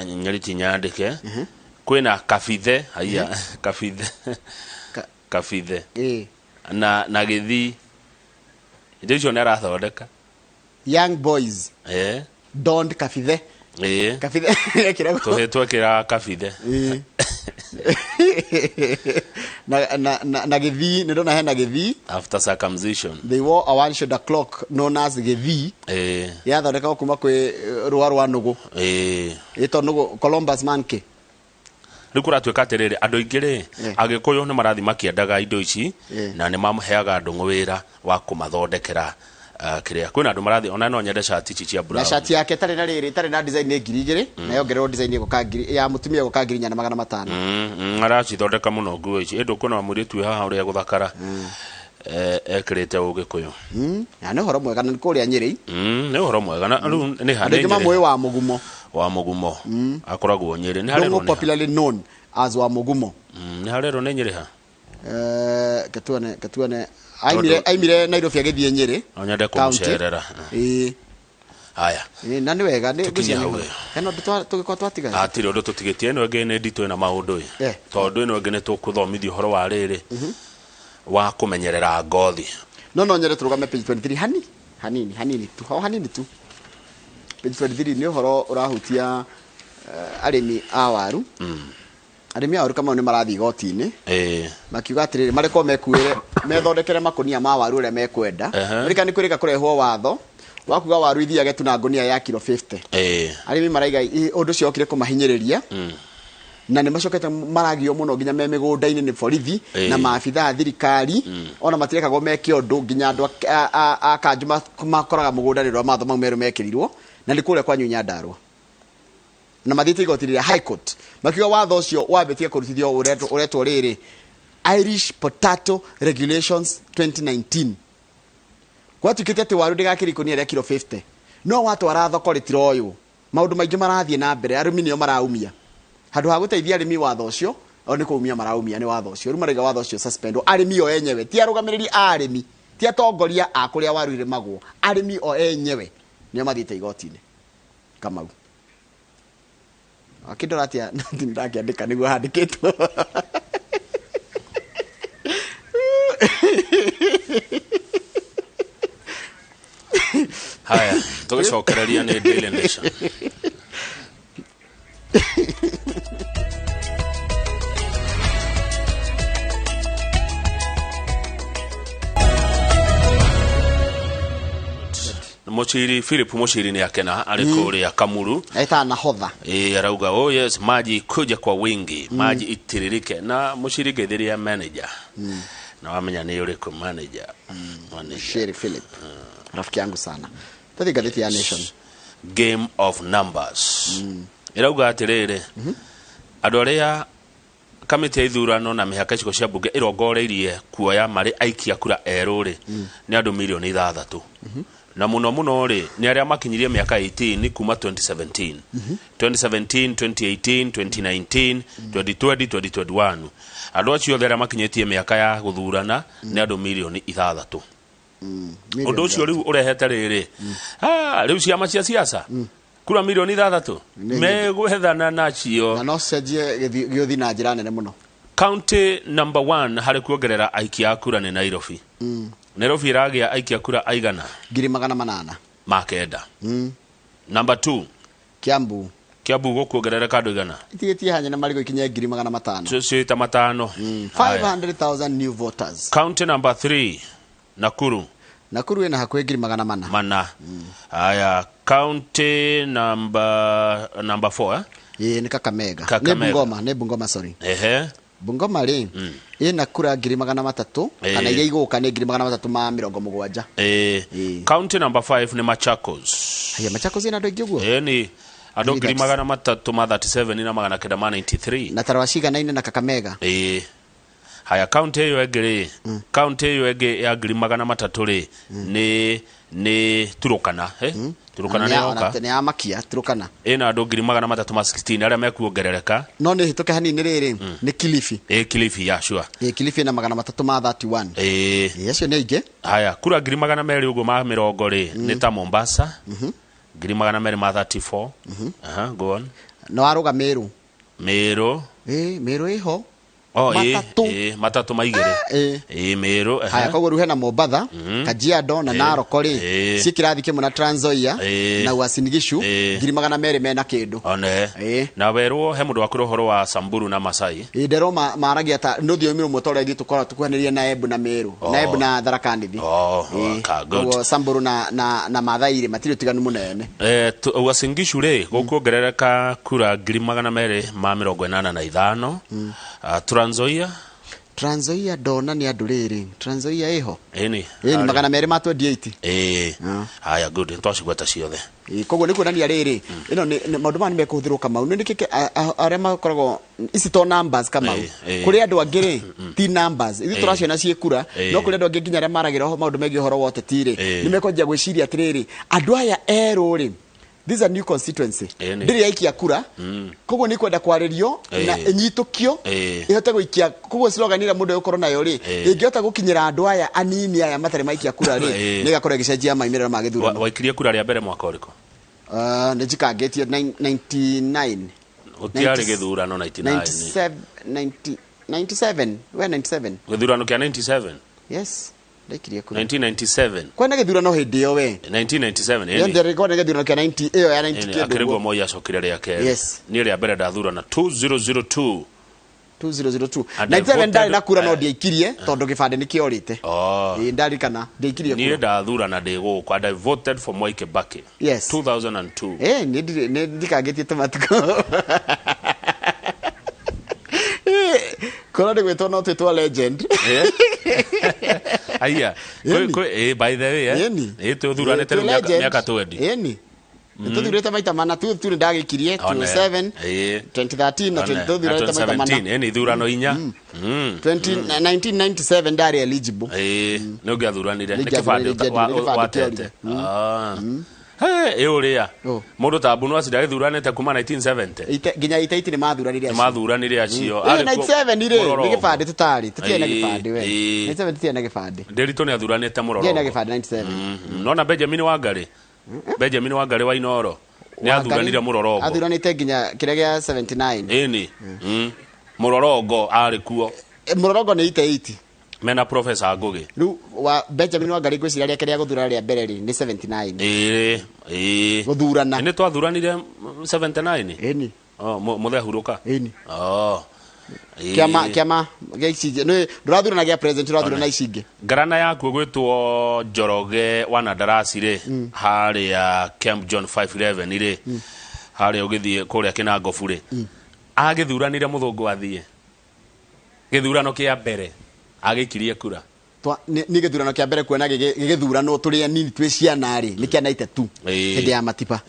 Nyori ti nyandĩke. Kwĩna kabithe, haiya, kabithe, kabithe na gĩthii. Indo icio nĩ arathondeka. Young boys donned kabithe. Kabithe ekĩragwo. Tũhĩ twekĩraga kabithe. Na gĩthii, nĩ ndona hena gĩthii. After circumcision. They wore a one shoulder cloak known as gĩthii, yathondekagwo kuma kwĩ rũa rwa nũgũ, ĩtwo nũgũ Columbus monkey. Rĩu kũratuĩka atĩrĩrĩ, andũ aingĩ rĩ, agĩkũyũ nĩ marathiĩ makĩendaga indo ici, na nĩ maheaga Ndũng'ũ wĩra wa kũmathondekera. Kĩrĩa kwĩna andũ marathiĩ, ona no nyende cati ici cia Na brown. Cati yake ĩtarĩ na rĩrĩ, ĩtarĩ na design nĩ 2000, na yongererwo design ĩgũka ngiri, ya mũtumia ĩgũka 4500. Aracithondeka mũno nguo ici. Ĩndũ kwĩna mũirĩtu wĩ haha ũrĩa gũthakara, ekĩrĩte ũgĩkũyũ. Na nĩ ũhoro mwega, na nĩ kũrĩa Nyĩrĩ. Nĩ ũhoro mwega, na rĩu nĩ ha? Andũ aingĩ Nĩ mamũĩ Nyĩrĩ. wa mũgumo. Wa mũgumo akoragwo Nyĩrĩ, nĩ harerwo Ndũng'ũ nĩ ha? popularly known as wa mũgumo. Nĩ harerwo nĩ Nyĩrĩ ha? Ketuone aimire Nairobi agĩthiĩ Nyĩrĩ No nyende county. kũmũcerera. Haya. Na nĩ wega nĩ Tũkinye ngwĩciria hau nĩ ĩ. hena ũndũ tũgĩkorwo twatiga. Hatirĩ ũndũ tũtigĩtie. Ĩno ĩngĩ nĩ nditũ, ĩna maũndũ ĩ, tondũ ĩno ĩngĩ nĩ tũkũthomithio ũhoro wa rĩrĩ wa kũmenyerera ngothi. No nyende tũrũgame page 23 hani hanini hanini tu, ho hanini tu. Page 23 nĩ ũhoro ũrahutia arĩmi a waru. Arĩmi a waru, Kamau, nĩ marathiĩ igoti-inĩ makiuga atĩrĩrĩ, marekwo mekuĩre, methondekere makũnia ma waru ũrĩa mekwenda. Ririkana nĩ kwĩrĩga kũrehwo watho wa kuga waru ithiage tu na ngũnia ya kiro 50. Arĩmi maraiga ũndũ ũcio okire kũmahinyĩrĩria, na nĩ macokete maragio mũno nginya me mĩgũnda-inĩ nĩ borithi na maabitha a thirikari, ona matirekagwo meke ũndũ, nginya andũ a kanjũ makoraga mũgũnda rĩrĩa matho mau merũ mekĩrirwo, na nĩ kũrĩa kwanyu Nyandarua, na mathiĩte igoti rĩrĩa High Court makiuga watho ũcio wambĩtie kũrutithio ũretwo rĩrĩ Irish Potato Regulations 2019. Gwatuĩkĩte atĩ waru ndĩgakĩra ikũnia rĩa kiro 50, no watwara thoko rĩtiroywo. Maũndũ maingĩ marathiĩ na mbere, arĩmi nĩo maraumia. Handũ ha gũteithia arĩmi, watho ũcio o nĩ kũumia maraumia nĩ watho ũcio. Rĩu maraiga watho ũcio suspendwo. Arĩmi o enyewe, ti arũgamĩrĩri a arĩmi, ti atongoria a kũrĩa waru irĩmagwo, arĩmi o enyewe nĩo mathiĩte igoti-inĩ. Kamau, akĩndora atĩa? Ndakĩandĩka nĩguo handĩkĩtwo. Haya, tũgĩcokereria nĩ Daily Nation. Mũciri Philip Mũciri nĩ akena arĩ kũrĩa Kamuru. Etaga nahodha. Ĩ, arauga, "Oh yes, maji kuja kwa wingi, maji itiririke." Na Mũciri, ngeithĩria manager, na wamenya nĩ ũrĩkũ manager. Manager. Sheri Philip, rafiki yangu sana. Tũthiĩ ngathĩti ya Nation. Game of numbers ĩrauga atĩrĩrĩ, andũ arĩa kamĩtĩ ya ithurano na mĩhaka icigo cia mbunge ĩrongoreirie kuoya marĩ aikia kura erũ rĩ, nĩ andũ mirioni 6, na mũno mũno rĩ, nĩ arĩa makinyirie mĩaka 18 kuma 2017, 2017, 2018, 2019, 2020, 2021. Andũ acio othe arĩa makinyĩtie mĩaka ya gũthurana nĩ andũ mirioni 6. Ũndũ ũcio rĩu ũrehete rĩrĩ, rĩu ciama cia siasa kura mirioni 6 Nĩ megwethana nacio. Na no cenjie gĩũthi na njĩra nene mũno. County number one harĩ kuongerera aikia a kura nĩ Nairobi. Nairobi ĩragĩa aikia kura aigana? 800,000. Ma kenda. Number two? Kiambu. Kiambu gũkuongerereka andũ igana. Itigĩtie hanya na marigũ ikinye 500,000. Ciĩta matano. Haya. 500,000 new voters. County number 3, Nakuru. Nakuru ĩna hakuhĩ 400,000. Mana. Haya, county number 4, eh? Ĩĩ, nĩ Kakamega. Nĩ Kakamega. Bungoma, nĩ Bungoma, sorry. Ehe. Bungoma rĩ, ĩna kura 300,000 kana iria igũka nĩ 370,000. County number 5 nĩ Machakos. Haya, Machakos ĩna andũ aingĩ ũguo? Ĩni andũ 337,993. Na tarwa ciganaine na Kakamega. Ĩĩ. Haya, county ĩyo ĩngĩ rĩ, county ĩyo ĩngĩ ya 300,000 rĩ, nĩ Turukana, eh? Turukana nĩ yoka. Nĩ ya makia Turukana. Ĩna andũ 316,000 arĩa mekuongerereka. No nĩ hĩtũke hanini rĩrĩ, nĩ Kilifi. Ĩ, Kilifi, ya sure. Ĩ, Kilifi ĩna 331. Ĩĩ. Acio nĩ aingĩ. Haya, kura 200,000 ũguo ma mĩrongo rĩ, nĩ ta Mombasa. 234,000. Aha, go on. No warũga Meru. Meru. Ĩ, Meru ĩho. Oh, ĩ, Matatũ. ĩ, matatũ maigĩrĩ. Ĩ, Meru. Ehe. Haya, koguo rĩu hena Mombatha, Kajiado na Narok rĩ, ciĩ kĩrathi kĩmwe na Trans Nzoia na Uasin Gishu, 200,000 mena kĩndũ. One. Na werwo he mũndũ wakwĩra ũhoro wa Samburu na Masai. Ĩ, nderwo maragia ta nĩ rũthiomi rũmwe ta ũrĩa ithuĩ tũkoragwo tũkuhanĩrĩria na Embu na Meru, na Embu na Tharaka Nithi. Oh, okay, good. Koguo Samburu na Mathai rĩ, matirĩ ũtiganu mũnene. Uasin Gishu rĩ, gũkuongerereka kura 285,000. Trans Nzoia? Trans Nzoia ndona nĩ andũ rĩrĩ. Trans Nzoia ĩho? Ĩni. Ĩni 228. Ĩĩ. Haya, good, nĩtwacigweta ciothe. Ĩĩ, koguo nĩ kuonania rĩrĩ, ĩno nĩ maũndũ maya nĩ mekũhũthĩrwo Kamau. Nĩ nĩkĩ arĩa makoragwo ici to numbers Kamau. Kũrĩ andũ angĩ rĩ, ti numbers. Ithuĩ tũraciona ciĩ kura, no kũrĩ andũ angĩ nginya arĩa maragĩra maũndũ megiĩ ũhoro wa ũteti rĩ, nĩ mekwanjia gwĩciria atĩrĩrĩ, andũ aya erũ rĩ, this is a new constituency. Ndĩrĩ yaikia kura, koguo nĩ kwenda kwarĩrio na ĩnyitũkio, ĩhote gũikia. Koguo slogan ĩrĩa mũndũ egũkorwo nayo rĩ, ĩngĩhota gũkinyĩra andũ aya anini aya matarĩ maikia kura rĩ, nĩ ĩgakorwo ĩgĩcenjia maumĩrĩra ma gĩthurano. Waikirie kura rĩa mbere mwaka ũrĩkũ? Nĩ njikangĩtie 99. Gũtiarĩ gĩthurano 99. 97, 90, 97, we 97. Gĩthurano kĩa 97? Yes, ndaikirie kura. 1997. Kwena gĩthurano hĩndĩ ĩyo we. 1997, Ĩyo ĩni. ndĩrĩ kwena gĩthurano kĩa 90, ĩyo ya 90 Ĩni, kĩndũ akĩrĩguo ũguo. Moi acokire rĩa kerĩ. Yes. Niĩ rĩa mbere ndathurana 2002. 2002. And I 97 ndarĩ voted- na kura no ndiaikirie tondũ gĩbandĩ nĩ kĩorĩte. Oh. Ĩĩ, ndarikana ndiaikirie Niĩ kura. ndathurana ndĩ gũkũ and I voted for Mwai Kibaki. Yes. 2002. Ĩĩ, nĩ ndikangĩtie tũmatukũ. Korwo nĩ gwĩtwo no twĩtwo legend. Aya. Ĩni. By the way, eh. Ĩni. Ĩ, tũthuranĩte Ĩ, rĩu twĩ legend. mĩaka 20. Ĩni. Nĩ tũthurĩte maita mana, tu nĩ ndagĩkirie One. 27, Ĩ. 2013 na One. 20 tũthurĩte maita mana. 2017, ĩni ithurano inya. 1997 ndarĩ eligible. Ĩ, nĩ ũngĩathuranire. Nĩ Nĩ kĩbandĩ ingĩathuranire, nĩ kĩbandĩ watete. kĩorire. Ah. Hey, ĩ ũrĩa. Mũndũ ta Mbuno Acida agĩthuranĩte kuma 1970. Nginya itaiti nĩ mathuranire Nĩ acio. mathuranire acio. Ĩyo Arĩ kuo 97 rĩ, nĩ Mũrorongo. gĩbandĩ tũtarĩ, tũtiarĩ na Ĩĩ, gĩbandĩ we. ĩĩ. 97 tũtiarĩ na gĩbandĩ. Ndĩritũ nĩ athuranĩte Ndiarĩ na Mũrorongo. gĩbandĩ 97. Nona Benjamin Wangari. Benjamin Wangari wa Inoro. Nĩ athuranire Mũrorongo. Athuranĩte nginya kĩrĩa gĩa 79. Ĩni. Mũrorongo arĩ kuo. Mũrorongo nĩ 88. Mena Professor Ngugi. Rĩu wa Benjamin Wangari ngwĩciria rĩake rĩa gũthurana rĩa mbere rĩ nĩ 79. Ĩĩ, ĩĩ. Gũthurana. Nĩ twathuranire 79. Ĩni. Oh, mũthehurũka. Ĩni. Oh. Ĩĩ. Kĩama gĩa ici ingĩ. Nĩ ndũrathurana gĩa president, ũrathurana ici ingĩ. Ngarana yaku ĩgwĩtwo Njoroge wa Nadarasi rĩ, harĩa Camp John 511 rĩ, harĩa ũgĩthiĩ kũrĩa Kĩnangobu rĩ, agĩthuranire mũthũngũ athiĩ gĩthurano kĩa mbere agĩikirie kura. Nĩ gĩthurano kĩa mbere kuona gĩgĩthuranwo tũrĩ anini twĩ ciana rĩ, nĩ kĩa 92. Hĩndĩ ya Matiba.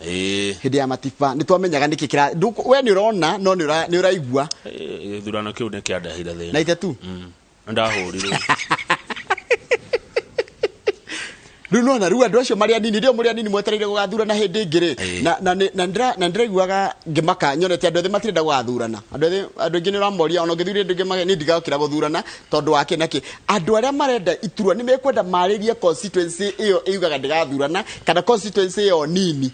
Hĩndĩ ya Matiba nĩ twamenyaga nĩkĩ kĩra we nĩ ũrona no nĩ ũraigua. Gĩthurano kĩu nĩ kĩandehire thĩna. 92? Nĩndahũrirwo. Rĩu nona rĩu andũ acio marĩ anini, rĩo mũrĩ anini mwetereire gũgathurana hĩndĩ ĩngĩ rĩ, na ndĩraiguaga ngĩmaka nyonete andũ ethĩ matirenda gũgathurana. Andũ ethĩ, andũ aingĩ nĩ ũramoria, ona ũngĩthuria andũ aingĩ niĩ ndigakĩra gũthurana tondũ wa kĩ na kĩ. Andũ arĩa marenda iturwa nĩ mekwenda marĩrie constituency ĩyo ĩugaga ndĩgathurana kana constituency ĩyo nini.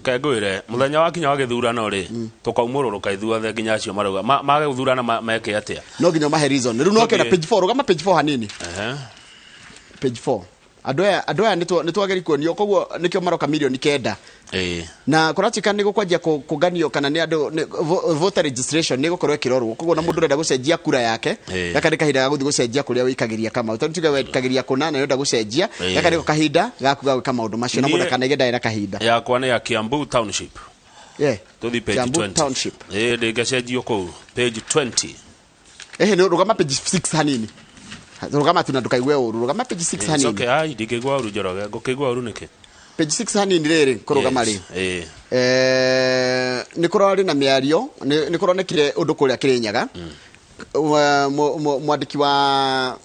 Reke ngwĩre, mũthenya wakinya wa gĩthurano rĩ, tũkaumũrũrũka ithuothe nginya acio marauga mage gũthurana meke atĩa? No nginya ũmahe reason. Rĩu no kĩona Nginya. page 4, rũgama page 4 hanini. Ehe. Page 4. Andũ aya andũ aya nĩ twagĩrĩirwo kuonio koguo nĩkĩo maroka mirioni 9. Na kũratuĩka nĩ gũkwanjia kũnganio kana nĩ andũ voter registration nĩ gũkorwo ĩkĩrorwo, koguo na mũndũ ũrenda gũcenjia kura yake, gaka nĩ kahinda ga gũthiĩ gũcenjia kũrĩa wĩikagĩria kamau, tondũ tuge wĩikagĩria kũna na ũrenda gũcenjia, gaka nĩko kahinda gaku ga gwĩka maũndũ macio na mũndũ akanaige ndarĩ na kahinda. Yakwa nĩ ya Kiambu Township. Tũthi page Kiambu 20. Township. Ĩĩ, ndĩngĩcenjio kũu page 20. Ehe, nĩ rũgama page 6 hanini, rũgama tu na ndũkaigue ũru, rũgama page 6 It's hanini. okay, ai, ndingĩigua ũru Njoroge, ngũkĩigua ũru nĩkĩ? Page 6 hanini rĩrĩ kũrũgama rĩ. Nĩ kũrarĩ na mĩario, nĩ kũronekire ũndũ kũrĩa Kĩrĩnyaga. Mwandĩki wa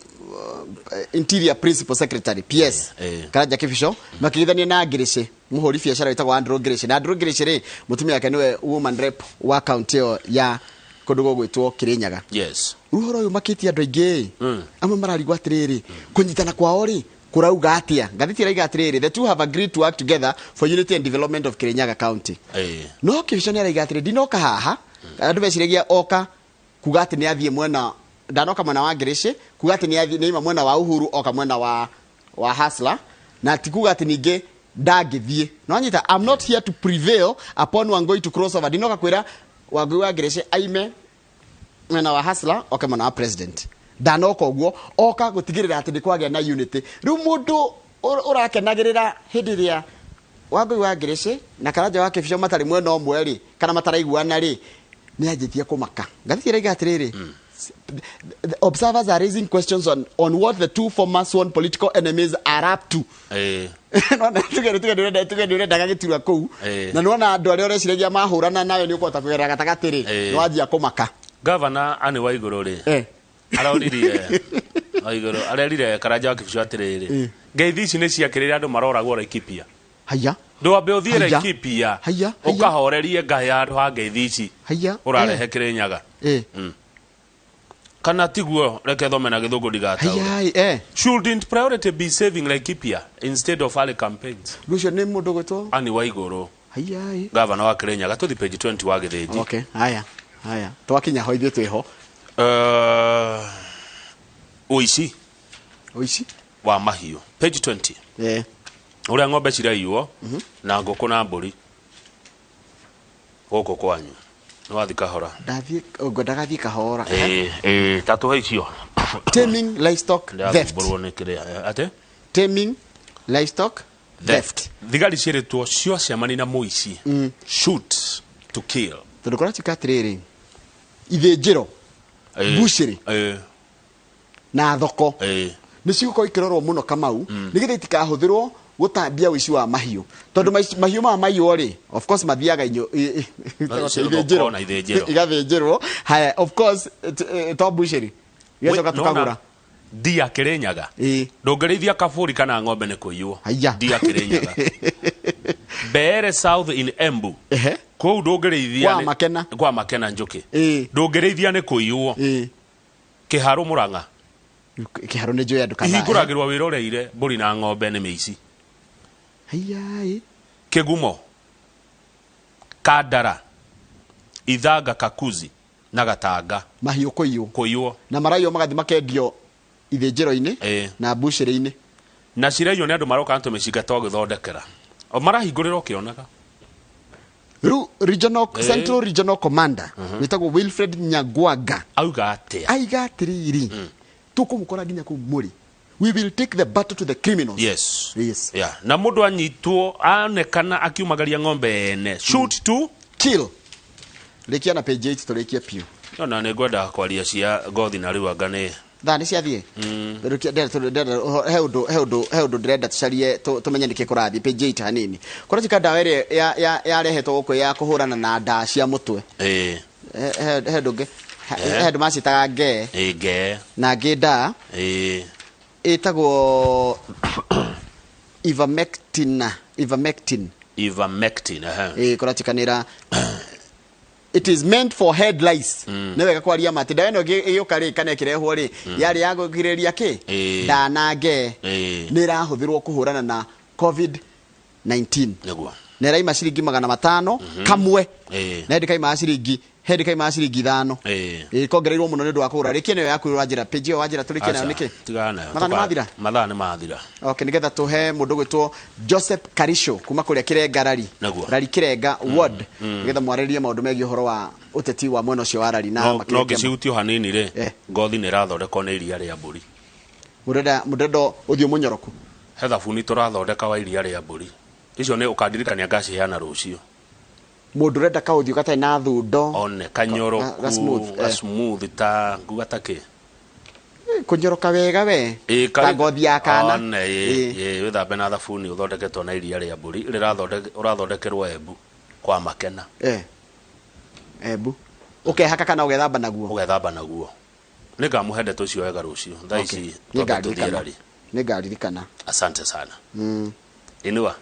Interior, Principal Secretary, PS, Karanja Kĩbico, makĩgithania na Ngĩrĩcĩ, mũhũri biacara wĩtagwo Andrew Ngĩrĩcĩ, na Andrew Ngĩrĩcĩ rĩ, mũtumia wake nĩwe woman rep wa kaunti ĩyo ya kũndũ gũgwĩtwo Kĩrĩnyaga. Rĩu ũhoro ũyũ makĩtie andũ aingĩ, amwe mararigwo atĩrĩrĩ, kũnyitana kwao rĩ kũrauga atĩa? Ngathĩti ĩraiga atĩrĩrĩ, the two have agreed to work together for unity and development of Kirinyaga County. No Kĩbico nĩ araiga atĩrĩ, ndinoka haha andũ meciragia oka kuga atĩ nĩ athiĩ mwena, ndanoka mwena wa Ngĩrĩcĩ kuga atĩ nĩ athiĩ nĩ aima mwena wa Uhuru oka mwena wa Hustler, na ti kuga atĩ ningĩ ndangĩthiĩ no anyita. I'm not here to prevail upon Wangui to cross over. Ndinoka kwĩra Wangui wa Ngĩrĩcĩ aime mwena wa Hustler oke mwena wa president, ndanoka ũguo, oka gũtigĩrĩra atĩ nĩ kwagĩa na unity. Rĩu mũndũ ũrakenagĩrĩra hĩndĩ ĩrĩa Wangui wa Ngĩrĩcĩ na Karanja wa Kĩbico matarĩ mwena ũmwe rĩ, kana mataraiguana rĩ, nĩ anjĩtie kũmaka. Ngathĩti ĩraiga atĩrĩrĩ, the observers are raising questions on what the two former sworn political enemies are up to. Nona tuge nĩ ũrendaga gĩturwa kũu, na nĩwona andũ arĩa ũreciragia mahũrana nawe nĩ ũkũhota kũgerera gatagatĩ rĩ, nĩwanjia kũmaka. Gavana Anne Waigũrũ rĩ, aroririe Waigũrũ arerire Karanja wa Kĩbico atĩrĩrĩ, ngeithi ici nĩ ciakĩrĩire andũ maroragwo Laikipia. Haya. Ndwambe ũthiĩ Haya. Laikipia Haya, haya. ũkahorerie ngaĩ handũ ha ngeithi ici Haya. ũrarehe Kĩrĩnyaga. Kana tiguo? Reke thome na gĩthũngũ ndigataũre. Haya. Shouldn't priority be saving Laikipia instead of early campaigns? Rũcio nĩ mũndũ gwĩtwo Anne Waigũrũ, Haya. gavana wa Kĩrĩnyaga. Tũthi page 20 wa Gĩthĩnji. Okay, haya haya, twakinya ho ithuĩ twĩho. Ũici. Ũici wa mahiũ, page 20. Ũrĩa ng'ombe ciraiywo na ngũkũ na mbũri gũkũ kwanyu nĩ wathi kahora. Ndathiĩ, ngwendaga thiĩ kahora. Ĩĩ, ĩĩ, ta tũhe icio. Taming livestock theft. Ndĩrathumbũrwo nĩ kĩrĩa atĩ Taming livestock theft. Thigari ciĩrĩtwo ciocemani na mũici, shoot to kill. Tondũ kũratuĩka atĩrĩrĩ, ithĩnjĩro, mbucĩrĩ na thoko nĩ cigũkorwo ikĩrorwo mũno, Kamau, nĩgetha itikahũthĩrwo gũtambia ũici wa mahiũ, tondũ mahiũ maya maiywo rĩ, of course mathiaga Thoko na ithĩnjĩro. Igathĩnjĩrwo. Haya, of course to mbucĩrĩ igacoka Nona tukagũra. Ndia Kĩrĩnyaga, ndũngĩrĩithia kabũri kana ng'ombe nĩ kũiywo. Haya. Ndia Kĩrĩnyaga, Mbeere South in Embu, kũu ndũngĩrĩithia Kwa Makena. Kwa Makena Njũkĩ, ndũngĩrĩithia nĩ kũiywo. Kĩharũ Mũrang'a. Kĩharũ nĩ njũĩ andũ kadhaa. Ihingũragĩrwo wĩroreire mbũri na ng'ombe nĩ mĩici. Haya. Kĩgumo, Kandara, Ithanga, Kakuzi na Gatanga. Mahiũ kũiywo. Kũiywo. Na maraiywo magathiĩ makendio ithĩnjĩro-inĩ na mbucĩrĩ-inĩ. Na ciraiywo nĩ andũ maroka na tũmĩcinga twa gwĩthondekera. O marahingũrĩra ũkĩonaga. Rĩu regional, Central Regional Commander wĩtagwo Wilfred Nyagwaga auga atĩa? Aiga atĩrĩrĩ, tũkũmũkora nginya kũu mũrĩ, we will take the battle to the criminals. Yes. Yeah. Na mũndũ anyitwo anekana akiumagaria ng'ombe ene, shoot to kill. Rĩkia na page 8 tũrĩkie piũ. Ona nĩ ngwenda kwaria cia ngothi na rĩu anga nĩ Thaa nĩ ciathiĩ. He ũndũ ndĩrenda tũcarie tũmenye nĩkĩ kũrathiĩ page 8 hanini. Kũratuĩka ndawa ĩrĩa yarehetwo gũkũ ya kũhũrana na ndaa cia mũtwe, he ũndũ ũngĩ, he andũ macitaga ngee. Ĩĩ, ngee. Na ngĩ ndaa ĩtagwo ivermectin, ivermectin. Ivermectin, ehe. Ĩĩ, kũratuĩka nĩ it is meant for head lice. Nĩ wega kwaria ma atĩ ndawa ĩno ĩgĩũka rĩ, kana ĩkĩrehwo rĩ, yarĩ ya kũgirĩrĩria kĩ? Ndaa na ngee. Nĩ ĩrahũthĩrwo kũhũrana na COVID-19 na ĩraima ciringi 500 kamwe, na ĩndĩ kaimaga ciringi He ndĩkaima ciringi 5. Ĩĩ. Ĩ kongereirwo mũno nĩ ũndũ wa kũgũra. Rĩkia nayo yaku wanjĩra page ĩyo wanjĩra tũrĩkie nayo Aca, nĩkĩ? Tigana nayo. Mathaa nĩ mathira? Mathaa nĩ mathira. Okay, nĩgetha tũhe mũndũ gwĩtwo Joseph Karisho kuma kũrĩa Kĩrenga Rari. Naguo. Rari Kĩrenga ward. Nĩgetha mwarĩrie maũndũ megiĩ ũhoro wa ũteti wa mwena ũcio wa Rari na No makĩria kĩama. ngĩcihutie hanini rĩ, ngothi nĩ ĩrathondekwo nĩ iria rĩa mbũri. Mũrenda mũrenda ũthiũ mũnyoroku. He thabuni tũrathondeka wa iria rĩa mbũri. Icio nĩ ũkandirikania ngaciheana rũciũ. Mũndũ ũrenda kaũthiũ gatarĩ na thundo. One kanyoroku, Ga smooth, ga smooth ta nguga ta kĩ? Kũnyoroka wega we. Ĩ, Ta ngothi ya kana. One, ĩ, ĩ, wĩthambe na thabuni ũthondeketwo na iria rĩa mbũri rĩrathonde ũrathondekerwo Embu kwa Makena. Embu. Ũkehaka kana ũgethamba naguo? Ũgethamba naguo. Nĩngamũhe ndeto icio wega rũciũ. Thaa ici twambe tũthiĩ Nĩngaririkana. rari. Nĩngaririkana. Asante sana. Inua.